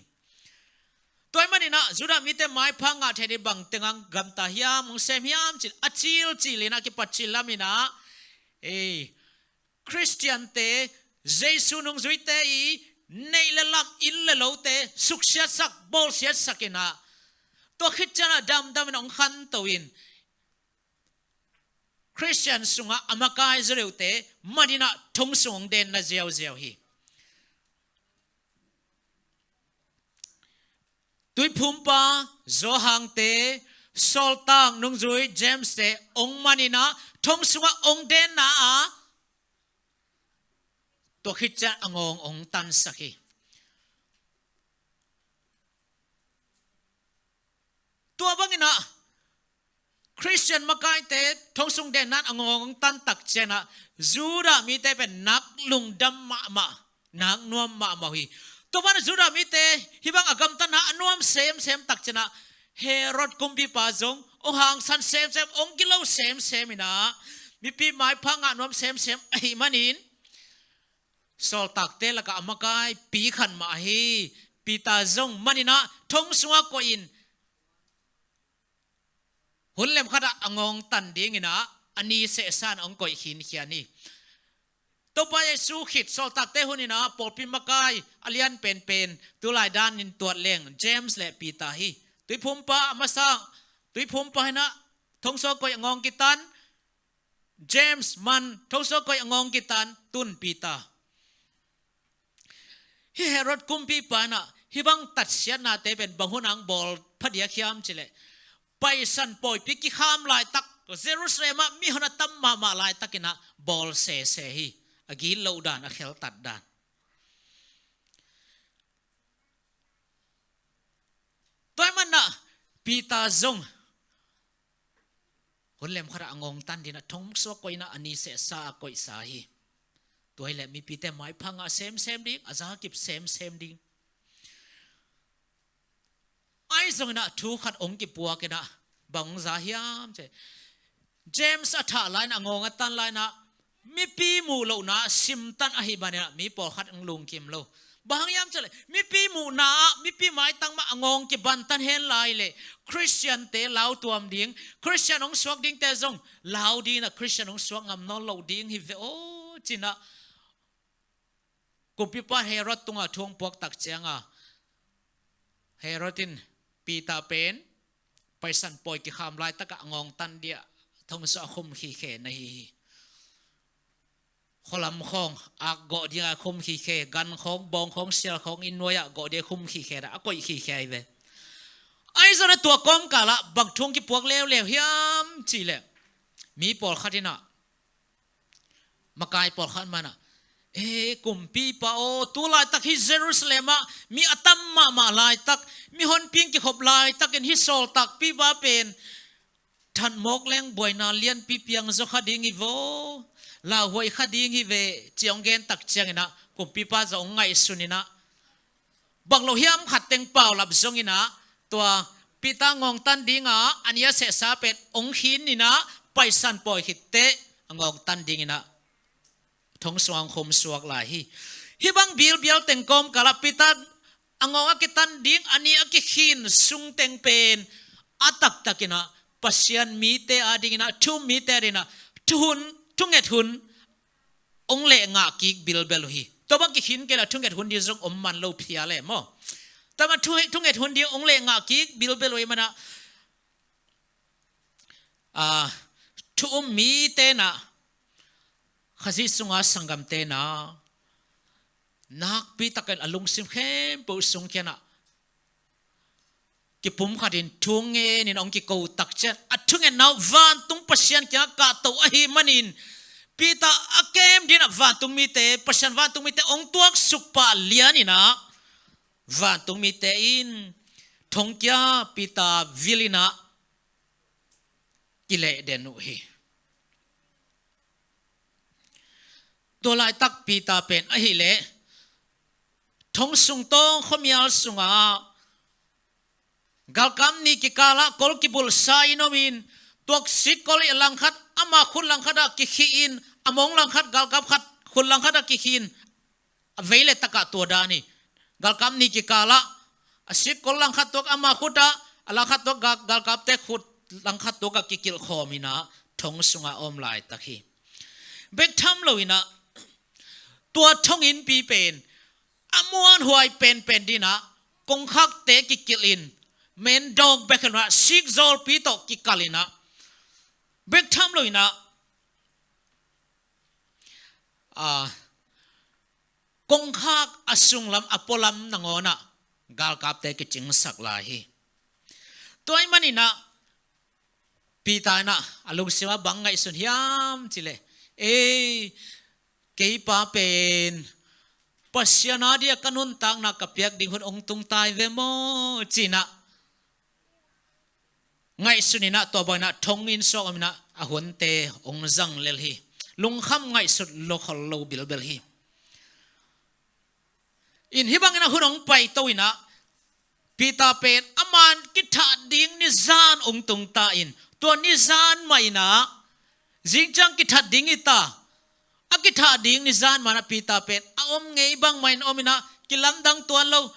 Tua ahih manin ah Judah mite maipha ngah theih nading bang teng ang gamta hiam, hong sem hiam cih leh, a cilcil in ah, a kipat cil lamin ah, ei, Khristiante, Jesu nungzuite i neih le lamh, inn le lote suksiatsak, bawlsiatsak in ah, tua khit ciangin ah damdam in hong khanto in, Khristian sungah a makai zaw deuhte man in ah thong sung hong denna ziauziau hi. Tuiphumpa Johan-te, sawltak nungzui James-te hong man in ah thong sungah hong denna ah, tua khit ciang a ngawng hong tansak hi. Tua bangin ah Khristian makaite thong sung denna ah a ngawng hong tan tak ciangin ah, Judah mite pen nak lungdam mahmah, nak nuam mahmah uh hi. Tua pan ah Judah mite hih bang a gamtatna a nuam semsem tak ciangin ah, Herod kumpipa zong hong hangsan semsem, hong gilo semsem in ah, mipi maipha ngah nuam semsem ahih manin, sawltakte lakah a makaipi khat mah ahi Peter zong man in ah thong sungah koih in, hun lemkhat ah a ngawng tan dingin ah a ni sehsa-in hong koih khinkhian hi. Topa Jesu khit sawltakte hun in ah pawlpi makai a lian penpen, tulai danin tuat leng James le Peter hi. Tuiphumpa a masa, Tuiphumpa in ah thong sungah koih, a ngawng kitan, James man, thong sungah koih, a ngawng kitan, tun Peter. Hih Herod kumpipa in ah hih bang tatsiatnate pen bang hun ang bawl phadiak hiam cih leh, Paisan pawipi kikham laitak, Jerusalem ah mihon a tam mahmah laitakin ah bawl sese hi. A gitloh dan, a kheltat dan. Tua ahih manin ah Peter zong hun lemkhat ah a ngawng tan dingin ah thong sungah koihna a ni sehsa a koihsa hi. Tua hileh mipite maipha ngah semsem ding, a za kip semsem ding. Ahi zongin ah thu khat hong kipuak in ah, bang hong za hiam cih leh, James a thah lai-in, a ngawng a tan lai-in ah, mipi muh lohna simtan ahih manin ah mi pawlkhat hong lungkim lo. Bang hang hiam cih leh, mipi muhna ah, mipi maitang mah a ngawng kibantan hen lai leh, Khristiante lautuam ding, Khristian hong suak dingte zong lau dingin ah, Khristian hong suak ngam nawn lo ding hi ve aw, ci-in ah kumpipa Herod tungah thu hong puak tak ciangin, Herod in Peter pen Paisan pawi kikham laitakah a ngawng tan dingin thong sungah a khum khikhe na hi hi. Khualam khawng ak gawh dingin a khum khikhe, gan khawng, bawng khawng, sial khawng, inn nuai-ah gawh dingin a khum khikhe, a koih khikhe ahi ve. Ahi zongin ah tua kawmkal ah bang thu hong kipuak leuleu hiam cih leh, mi pawlkhat in ah, makai pawlkhat mah in ah, "E kumpipa aw, tu laitak hih Jerusalem ah mi a tam mahmah laitak, mi honpi-in kikhop laitakin hih sawltakpipa pen that mawk leng buaina lianpi piang zaw kha ding hi vaw, lauhuai kha ding hi ve," ci-in hong gen tak ciangin ah kumpipa zong hong ngaihsun in ah, bang lo hiam khat teng paulap zongin ah, tua Peter ngawng tan dingin a ni a sehsa pen hong khin in ah, Paisan pawi khit teh a ngawng tan dingin ah thong sungah hong khum suak lai hi. Hih bang bilbial teng kawmkal ah Peter a ngawng a kitan ding, a ni a kikhin sung teng pen a taktakin ah Pasian mite adingin ah, thu um mite adingin ah, thu hun, thunget hun ong leh ngah kik bilbel uh hi. Tua bang kikhin kei leh thunget hun ding zong om man lo phial e maw. Tua bang thu, thunget hun ding ong leh ngah kik bilbel uh ahih manin ah, a, thu um mite in ah, Khazih sunga sanggamte in ah, nakpi takin a lungsim khempeuh sung kiangah kipumkhatin thu ngenin ong kiko tak ciang, a thungetna uh vantung Pasian kiangah kahto ahih manin, Peter a kem dingin ah vantung mite, Pasian vantung mite ong tuaksuk pah lianin ah, vantung mite in thongkia Peter vilin ah kileh den uh hi. Tua laitak Peter pen ahih leh thong sung tawng khuamial sungah galkap nih kikalah kol kibulsa in omin, tua sikkol ih langkhat ama khut langkhat ah kikhih in, a mong langkhat galkap khat khut langkhat ah kikhih in, a vei le takah tua dan hi. Galkap nih kikalah, a sikkol langkhat tuak ama khut ah, a langkhat tuak gal-, galkapte khut langkhat tuak ah kikilh khawm in ah thong sungah a om laitak hi. Bek tham lo in ah, tua thong innpi pen a muanhuai penpen dingin ah kongkhakte kikilh in, mendawk bek hi lo in ah sikzawlpi tawh kikal in ah, bek tham lo in ah, a, kongkhak a sunglam a pualam nangawn ah galkapte kicingsak lai hi. Tua ahih manin ah Peter in ah a lungsim ah bang ngaihsun hiam cih leh, ei, kei pa pen Pasian a dia ka nuntakna ka piak ding hun ong tung tai ve maw, ci-in ah ngaihsun in ah, tua bangin ah thong inn sungah om in ah a hunte ong zang lel hi. Lungkham ngaihsut lo khol lo bilbel hi. In hih bangin ah hun ong paito in ah, Peter pen aman kithat ding nizan ong tung ta in, tua nizan mah in ah, zingciang kithat ding hi ta, a kithat ding nizan mah in ah Peter pen a om ngei bang mah in om in ah, kilamdang tuan lo,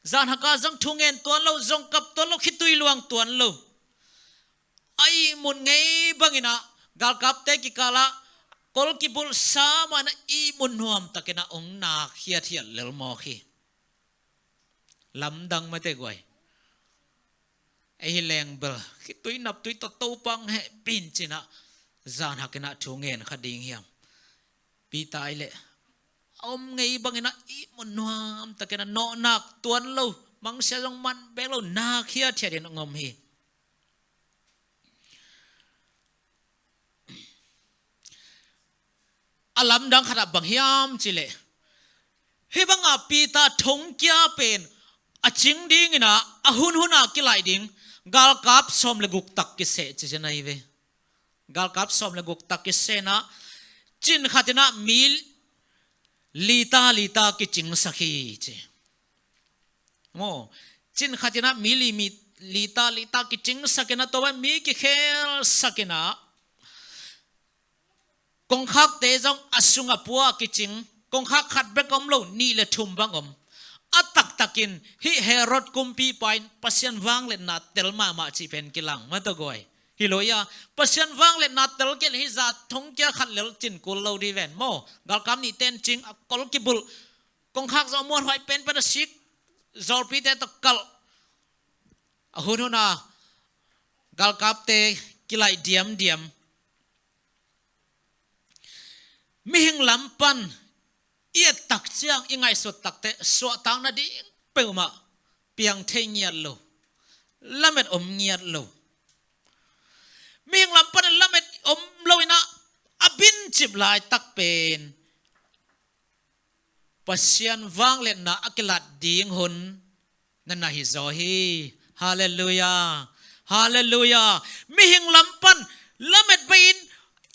zan hak ah zong thu ngen tuan lo, zong kap tuan lo, khitui luang tuan lo. A ihmut ngei bangin ah galkapte kikalah kol kibulhsa mah in ah ihmut nuam takin ah ong nak hiathiat lel mawk hi. Lamdang mate guai. Ei hi leng bel khitui naptui tawh Topa hong hehpih in ci-in ah zan hak in ah thu ngen kha ding hiam? Peter i leh a om ngei bangin ah ihmut nuam takin ah nawhnak tuan lo, mangsia zong man bek lo, nak hiathiat in ong om hi. A lamdang khat ah bang hiam cih leh, hih bangah Peter thongkia pen a cing dingin ah, a hunhun ah kilaih ding galkap sawm le guk tak kiseh ci-in ah hi ve. Galkap sawm le guk tak kiseh in ah, cin khat in ah mi lita lita kicingsak hi ci. Maw, cin khat in ah mi li, mi lita lita kicingsak in ah, tua bang mi kikhelsak in ah, kongkhakte zong a sung a pua kicing, kongkhak khat bek om lo, nih le thum bang om. A taktakin hih Herod kumpipa in Pasian vangliatna tel mahmah cih pen kilang mah tawh guai. Hi lo ia, Pasian vangliatna tel kei leh hih zah thongkia khat lel cin kul lo ding ven maw. Galkap nihte in cing, a kol kibulh, kongkhak zong a muanhuai penpen a sik zawlpite tawh kalh. A hunhun ah galkapte kilaih diamdiam. Mihing lam pan i et tak ciang, i ngaihsut tak teh suahtakna ding peuhmah piang thei ngiat lo, lamet om ngiat lo. Mihing lam pan lamet om lo in ah, a bincip laitak pen Pasian vangliatna a kilat ding hun na na hi zaw hi. Halleluiah. Halleluiah. Mihing lam pan lamet bei in,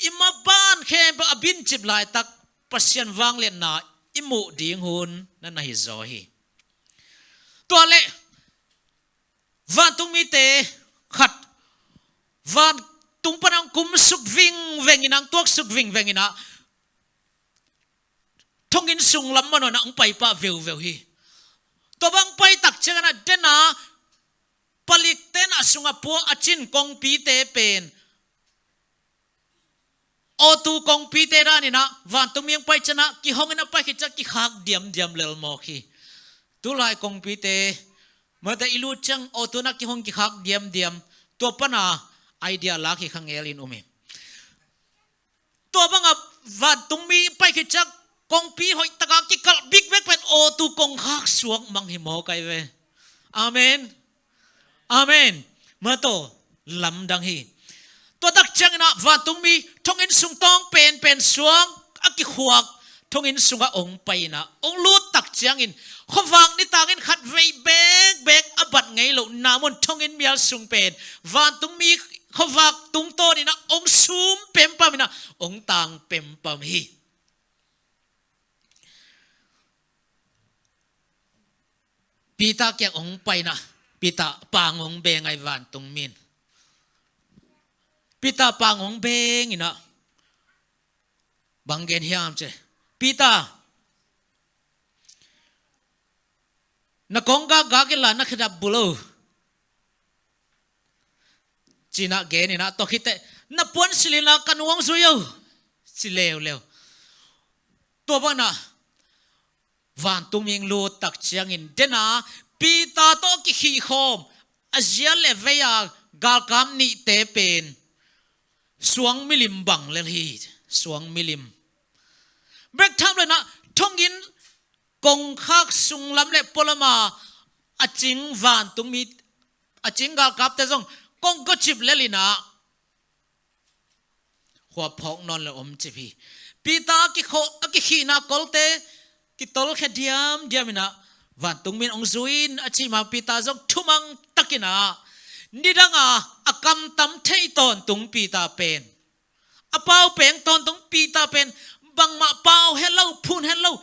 i maban khempeuh a bincip laitak Pasian vangliatna i muh ding hun na na hi zaw hi. Tua leh vantung mite khat, vantung pan ang kumsuk vingveng in, ang tuaksuk vingveng in ah, thonginn sung lam mah nuai-in ah hong paipah veuveu hi. Tua bang pai tak ciangin ah, den a, palikte in ah sungah pua a cin kongpite pen, O two kongpite danin ah, vantungmi hong pai ciangin ah, kihongin a pai khit ciang kikhak diamdiam lel mawk hi. Tulai kongpite, mate i lut ciang O two-na kihong kikhak diamdiam, tua pana idea lak hi kha ngelin um hi. Tua bangah vantungmi pai khit ciang kongpi hoih taka kikalh bikbek pen O two kongkhak suak mang hi mawk ai ve. Amen. Amen. Mate, lamdang hi. Tua tak ciangin ah vantungmi thonginn sung tawng penpen suang a kikhuak thonginn sungah hong pai in ah, hong lut tak ciangin khuavak nitangin khat vei bekbek a bat ngei loh na mun thonginn mial sung pen vantungmi khuavak tungtawnin ah hong sum pempam in ah hong tang pempam hi. Peter kiang hong pai in ah, Peter pang hong beng ai vantungmi in. Peter pang hong beng in ah, bang gen hiam ci leh, Peter, na kong gakgak inla na khedap bul o, ci-in ah gen in ah, tua khit teh, na puansilh inla ka nu hong zui o, ci leuleu. Tua bangin ah vantungmi hong lut tak ciangin, den a, Peter tawh kikhihkhawm a zia le vei a galkap nihte pen suang milim bang lel hi, suang milim. Bek tham lo in ah, thonginn kongkhak sunglam le pualam a a cing vantungmi, a cing galkapte zong kong gawcip lel in ah, khua phawk nawn lo om cip hi. Peter a kikho-, a kikhihna kolte kitolkhia diamdiam in ah, vantungmi in hong zui in a cih ma Peter zong thumang takin ah, nidang a a kamtam thei tawntung Peter pen, a pau peng tawntung Peter pen, bangmah pau het lo, phun het lo,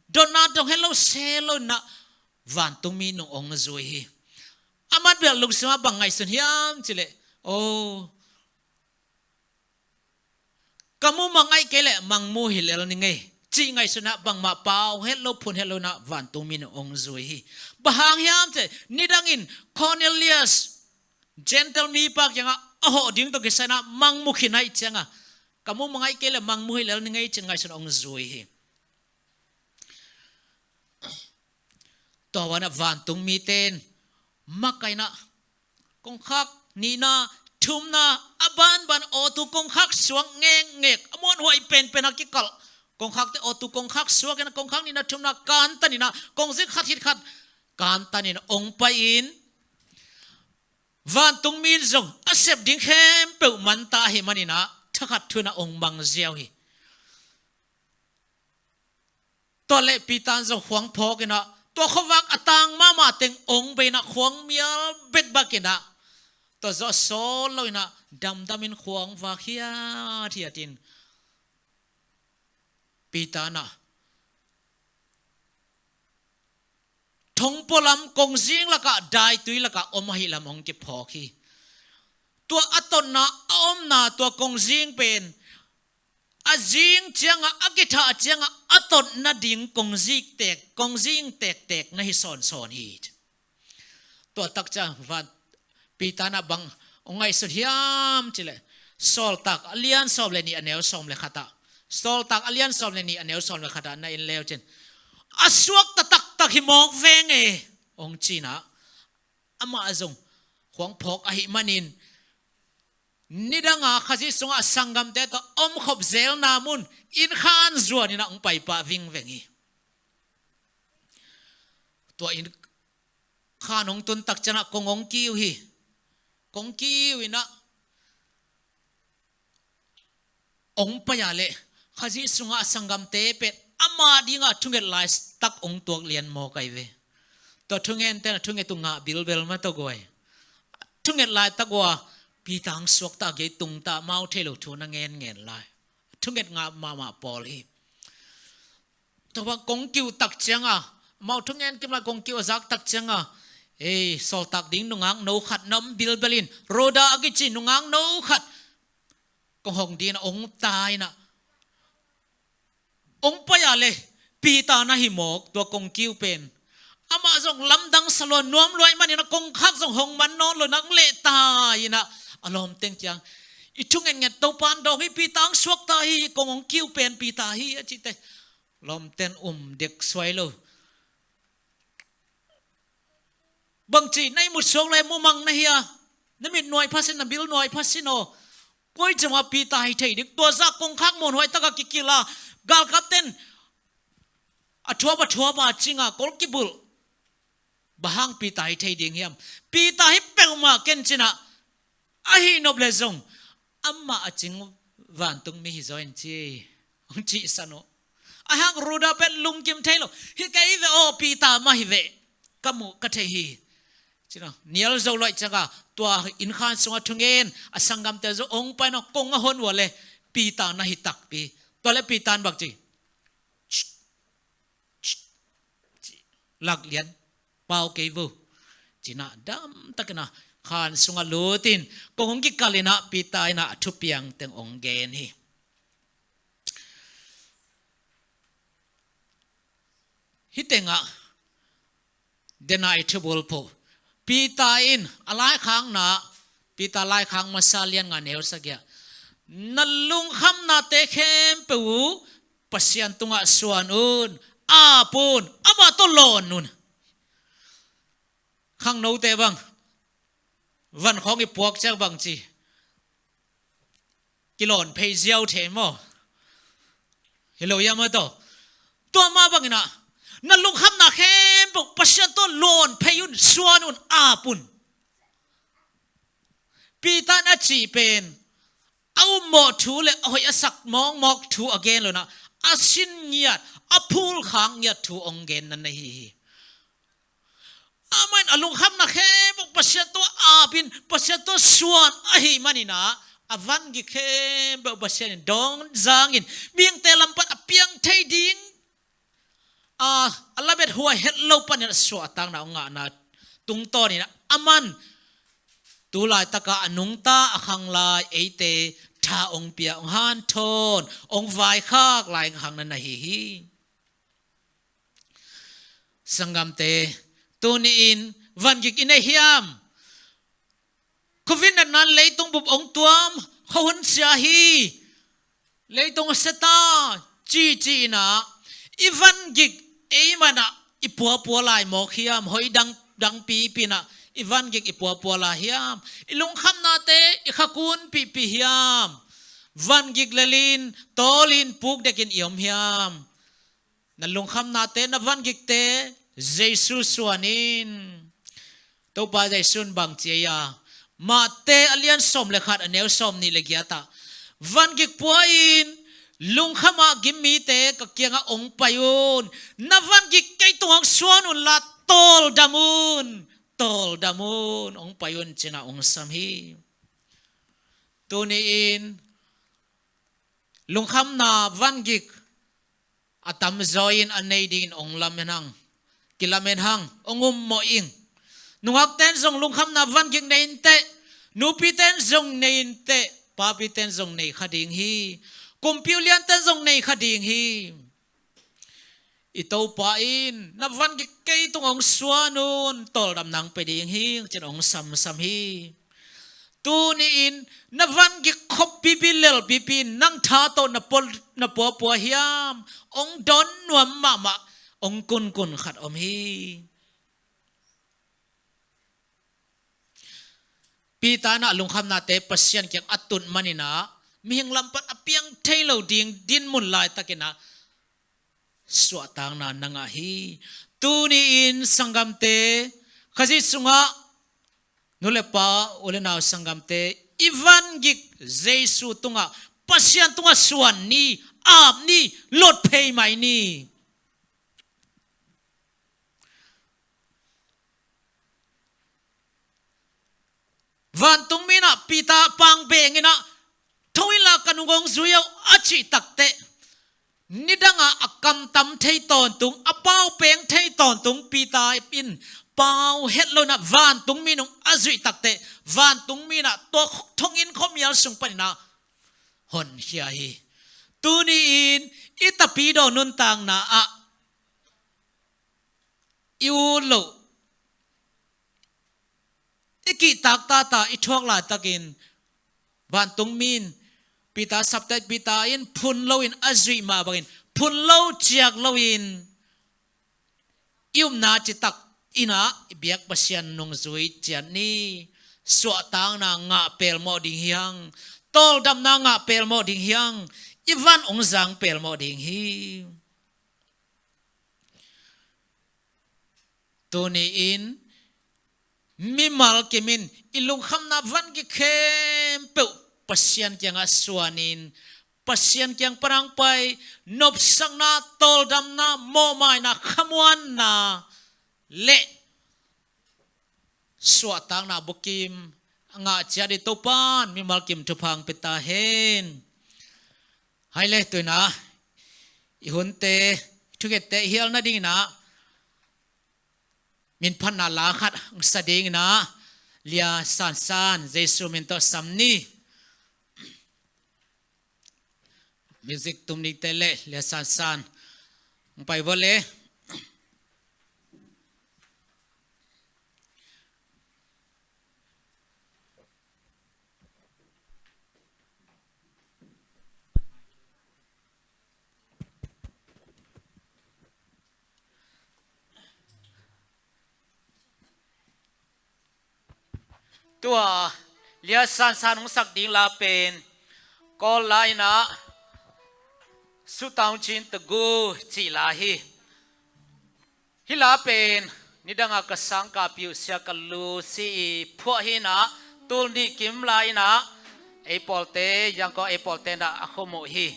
dotna dong het lo, se lo in ah, vantungmi in hong zui hi. Aman bel lungsim ah bang ngaihsun hiam ci leh, oh, ka mumang ahih kei leh mangmu hi lel ning ei, cih ngaihsun ah bangmah pau het lo, phun het lo in ah vantungmi in hong zui hi. Bang hang hiam ci leh, nidangin Cornelius, Gentile mipa kiangah a hawh ding tawh kisai in ah mangmu khin ahih ciangah, ka mumang ahih kei leh mangmu hi lel ning ei, cih ngaihsun ah hong zui hi. Tua bangin ah vantungmite in makaihna, kongkhak nihna, thumna, a banban O two kongkhak suak ngekngek, a muanhuai penpen a kikalh kongkhakte O two kongkhak suak in ah, kongkhak nihna thumna kantan in ah, kongzing khat khit khat kantan in ah hong pai in, vantungmi in zong a sep ding khempeuh man ta ahih manin ah, thakhat thu in ah hong mang ziau hi. Tua leh Peter in zong khuang phawk in ah, tua khuavak a tang mahmah teng hong bei in ah, khuang mial bekbak in ah, tua zawh sawl lo in ah, damdam in khuang vak hiathiat in, Peter in ah thong pualam kongzing lakah, daitui lakah om ahih lam hong kiphawk hi. Tua a totna, a omna, tua kongzing pen a zing ciangah, a kithah ciangah a tot nading kongzing tek, kongzing tektek na hi sawnsawn hi. Tua tak ciang van Peter in ah bang hong ngaihsut hiam ci leh, Sawltak a lian sawm le nih, a neu sawm le khat ah, Sawltak a lian sawm le nih, a neu sawm le khat ah na en leu cin, a suakta taktak hi mawk veng e, hong ci in ah, amah zong khuang phawk ahih manin, nidang a Khazih sungah sanggamte tawh omkhop zelna mun inn khan zuan in ah hong paipah vingveng hi. Tua inn khan hong tun tak ciangah kong hong kiu hi. Kong kiu in ah hong pai a leh, Khazih sungah a sanggamte pen ama dingah thunget laitak hong tuak lian mawk ai ve. Tua thungente in ah thunget uh ngah bilbel mah tawh guai. Thunget laitak uh a, Peter hong suakta, gei tungta, amau thei lo thu na ngenngen lai. Thunget ngah mahmah pawl hi. Tua bang kong kiu tak ciangah, amau thungen kim lai kong kiu a zak tak ciangah, ei, sawltak ding nungak no khat na om bilbel in, Rhoda a kici nungak no khat kong hong ding in ah hong tai in ah, hong pai a leh Peter na hi mawk, tua kong kiu pen. Amah zong lamdang sa lua, nuam lua ahih manin a kongkhak zong hong man nawn lo, nang leh ta in a, a lawmteng kiang, "I thu ngenngen Topa'n dawng hi, Peter hong suakta hi, kong hong kiu pen Peter hi," a cihte. Lawmten um dek suai lo. "Bangci, na ihmut suak lai, mumang na hia? Na mit nuai phasin, na bil nuai phasin aw. Koi ciang a Peter hi thei ding? Tua zah kongkhak muanhuai taka kikilh a, galkapten a thuap a thuap a cing a, kol kibulh. Bang hang Peter hi thei ding hiam? Peter hi peuhmah ken," ci-in a, "ahi nop leh zong amah a cing vantungmi hi zaw in," ci, hong cihsan uh. Ahih hang Rhoda pen lungkim thei lo. "Hi kei ve aw, Peter mah hi ve. Ka muh ka thei hi," ci-in a, nial zo luai ciang a, tua innkhan sungah thungen, a sanggamte zong hong pai-in a, kong a hon uh leh Peter na hi takpi. Tua leh Peter in bang ci? "Chit, chit, chit, lak lian, pau kei vo," ci-in a, dam takin a khan sungah lut in, kong hong kikal in a, Peter in a, a thupiang teng hong gen hi. Hih tengah, denai thubulphuh, Peter in a laikhakna, Peter laikhak masa lian nga neu sagih ah, "Na lungkhamnate khempeuh uh Pasian tungah suan un, ap un, amah tawh lawn un." Khangnote bang, van khawng i puak ciang bang ci? Kilawn phei ziau thei maw? Hi lo hiam a tawh? Tua mah bangin a, "Na lungkhamna khempeuh Pasian tawh lawn phei un, suan un, ap un." Peter in a cih pen a ummawh thu leh a hoih a sak mawkmawk thu a gen lo-in a, a sin ngiat, a phulkhak ngiat thu hong gen na hi hi. Amah in a lungkhamna khempeuh Pasian tawh ap in, Pasian tawh suan ahih manin a, a vangik khempeuh Pasian in dawng zangin, mihingte lam pan a piang thei ding a, a lamethuai het loh panin a suahtakna hong ngahna tungtawnin a, aman tu laitaka a nungta a khanglai eite tha hong pia, hong hanthawn, hong vaikhak lai khang na na hi hi. Sanggamte, tuni-in vangik i nei hiam? Covid natna in leitung bup hong tuam, khuahun sia hi, leitung a sia ta, ci ci-in a, i vangik ei man a i puapua lai mawk hiam? Hoih dang, dang pipi-in a i vangik i puapua lai hiam? I lungkhamnate i khakun pipi hiam? Vangik lelin, tawlin, puk dekin i om hiam? Na lungkhamnate, na vangikte Jesu suan in. Topa Jesu in bang ci hiam? Mate a lian sawm le khat, a neu sawmnih le giat ah, "Vangik pua in, lungkham a gim mite ka kiangah hong pai un. Na vangik kei tungah hong suan unla, tawldam un, tawldam un, hong pai un," ci-in a hong sam hi. Tuni-in lungkhamna vangik a tamzaw in a nei dingin hong lamen hang, kilamen hang, hong ummawh ing. Nungakte in zong lungkhamna vangik nei inteh, nupite in zong nei inteh, papite in zong nei kha ding hi, kumpi uliante in zong nei kha ding hi. I Topa in, "Na vangik kei tungah hong suan un, tawldamna hong pia ding hi," ci-in hong samsam hi. Tuni-in na vangik khop pipi, lel pipi in, nang tha tawh na pua, na puapua hiam? Hong dawn nuam mahmah, hong kunkun khat om hi. Peter in a lungkhamnate Pasian kiang a tut manin a, mihing lam pan a piang thei lo ding dinmun laitakin a, suahtakna na ngah hi. Tuni-in sanggamte, Khazih sungah nu le pa, u le nau sanggamte, i vangik Jesu tungah, Pasian tungah suan ni, ap ni, lot phei mai ni. Vantungmi in a Peter pang beng in a, "Tho inla, ka nung hong zui un," a cih takteh, nidang a a kamtam thei tawntung, a pau peng thei tawntung Peter in pau het lo-in a vantungmi nung a zuih takteh, vantungmi in a tua thonginn khuamial sung panin a honkhia hi. Tuni-in i tapidaw nuntakna ah i ut loh, i kihtak tata i thuak laitakin, vantungmi in Peter sapte, Peter in phun loin a zuih mah bangin, phun lo ciak loin i upna citak in ah i biak Pasian nungzui ciat ni. Suahtakna ngah pelmawh ding hi hang. Tawldamna ngah pelmawh ding hi hang. I van hong zang pelmawh ding hi. Tuni-in mimal kimin i lungkhamna vangik khempeuh Pasian kiangah suanin, Pasian kiang pan hong pai, nopsakna, tawldamna, mawhmaina, khamuanna le suahtakna bukim a ngah ciat i Topan mimal kim thupha hong pia ta hen. Hai le, tu-in ah i hunte, i thungette hial nadingin ah minphatna la khat hong sa dingin ah Lia Sansan, Jesu min tawh sam ni. Music tum dingte le Lia Sansan hong pai vua le. Tua Lia Sansan hong sak ding la pen Kawl la-in ah Sutawng Chin Tagu cih la hi. Hih la pen nidanga ka sangkahpih uh Sia Ka Lu Si i phuah hi-in ah, tul nih kim lai-in ah ei pawlte, Yangon ei pawlte in ah a khum uh hi.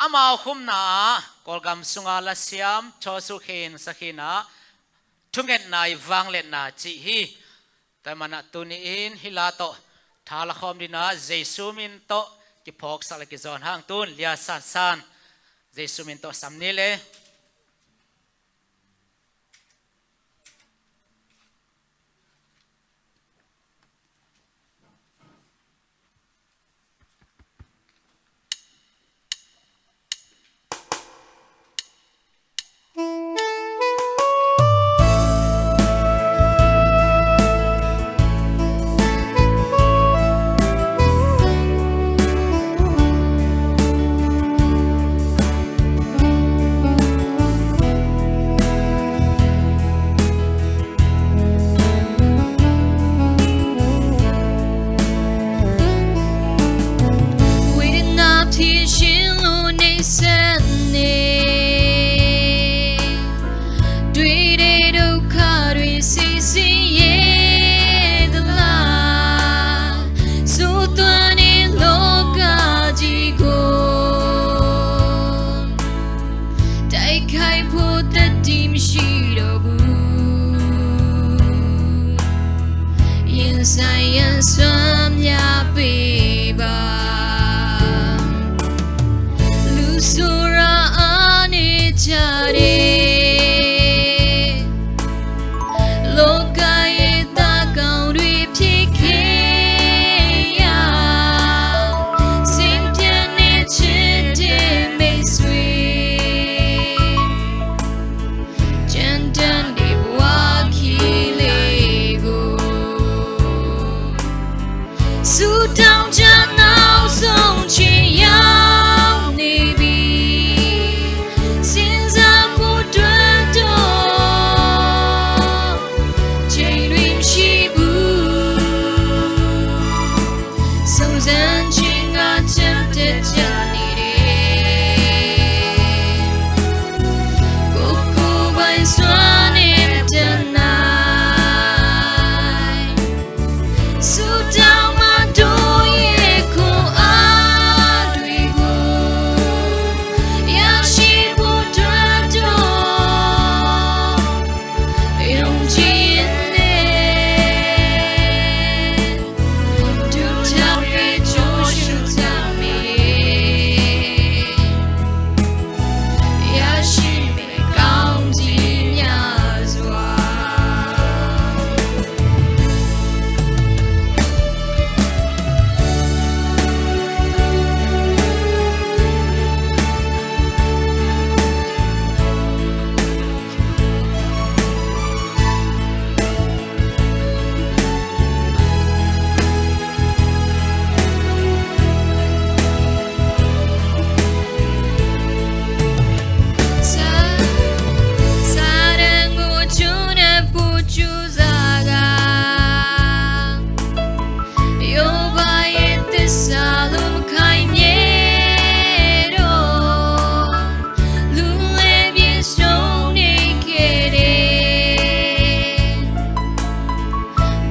Amau khumna ah Kawlgam sunga lasiam Thaw Suk Khin Sa Khin ah thungetna i vangliatna cih hi. Tua ahih manin ah tuni-in hih la tawh tha la khawm dingin ah Jesu min tawh kiphawksak le kizawn hang. Tun Lia Sansan Jesu min tawh sam ni le.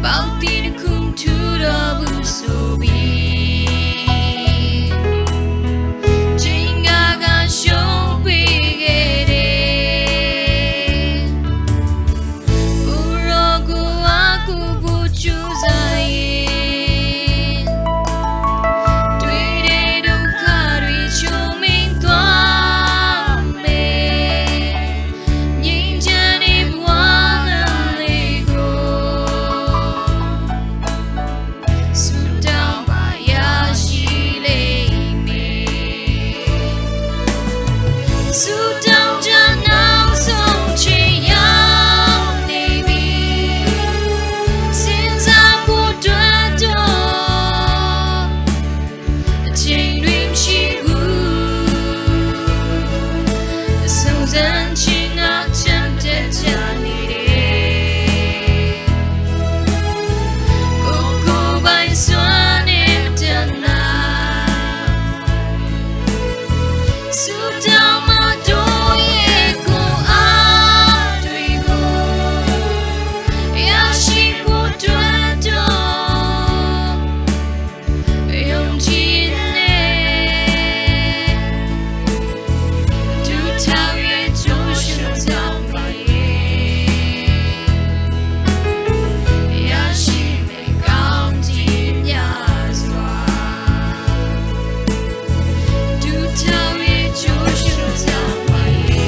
Pautin khum thu dawh bu so bi. Cing a gan shong pi ge de. Uro gu a ku bu chu za in. Tui de du ka rui chu ming tua me. Ning jani buang a le go. Sutang ba ya shi le me. Sutang janang song che ya le bi. Sin za pu tua to. Ching nuim shi gu. Song zan ching a chan te chan ni de. Ko ko bai suan em te na. Sutang ma do ye ko a dui gu. Ya shi pu tua to. Yong chin ne. Tu tau ye jo shun tau mai ye. Ya shi me kaung tin ya zua. Tu tau ye jo shun tau mai ye.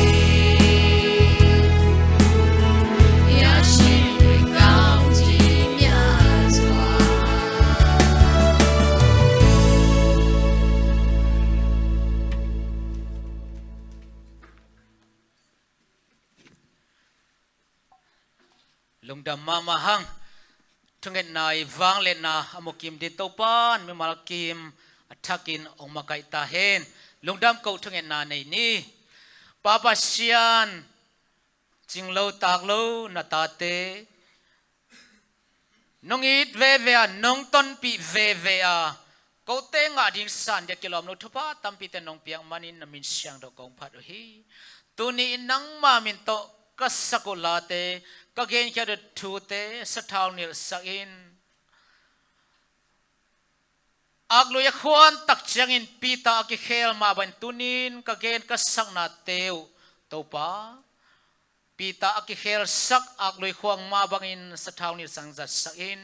Ya shi me kaung tin ya zua. Lungdam mahmah hang. Thungetna i vangliatna a mukim din Topan mimal kim a thakin ong makaih ta hen. Lungdam ko thungetna nei ni. Pa Pasian, cinglo taklo na tate nong it veve a, nong tonpih veve a, kote ngah ding san dia kilawm lo thupha tampite nong piak manin na min siangtho kong phat uh hi. Tuni in nangma min tawh ka sak uh late, ka genkhiat uh thute sathau nilhsak in. Aklui a khuan tak ciangin Peter a kikhel mah bangin tunin ka gen ka saknate uh Topa, Peter a kikhelsak aklui khuang mah bangin sathau nilhsak zatsak in.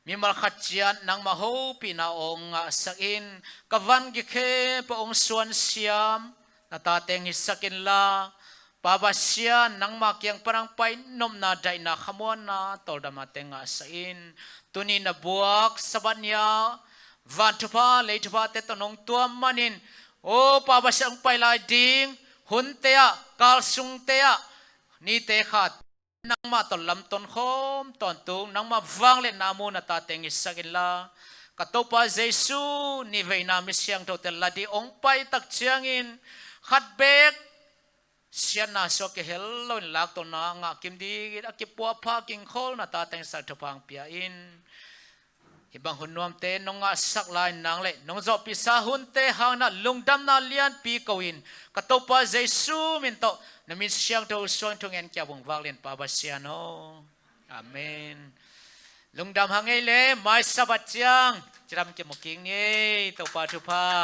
Mimal khat ciat nangma hopihna ong ngahsak in. Ka van kikhep a ong suan siam na tate hong hisak inla, Pa Pasian, nangma kiang pan a pai nopna, daihna, khamuanna, tawldamna te ngahsak in. Tuni na buak Sabbath ni-a van thupha, lei thupha te tawh nong tuam manin, aw Pa Pasian, hong pai lai ding hunte ah, kalsungte ah, nite khat nangmah tawh lamton khawm tawntung, nangmah vangliatna mu na tate hong hisak inla, ka Topa Jesu niveina mi siangthote la ding ong pai tak ciangin khat beek siatna suak kihel loin laktawlna ngah kim dingin a kipuahpha kingkhawl na tate hong hisak thupha hong pia in. Hih bang hun nuamte nong ngahsak lai nang le nong zawhpihsa hunte hangin ah lungdamna lianpi ko-in ka Topa Jesu min tawh na min siangtho suangin thungen kia bung vak lian Pa Pasian aw. Amen. Lungdam hang ei le, mai Sabbath ciang cidam kimu kik ni ei, Topa thupha.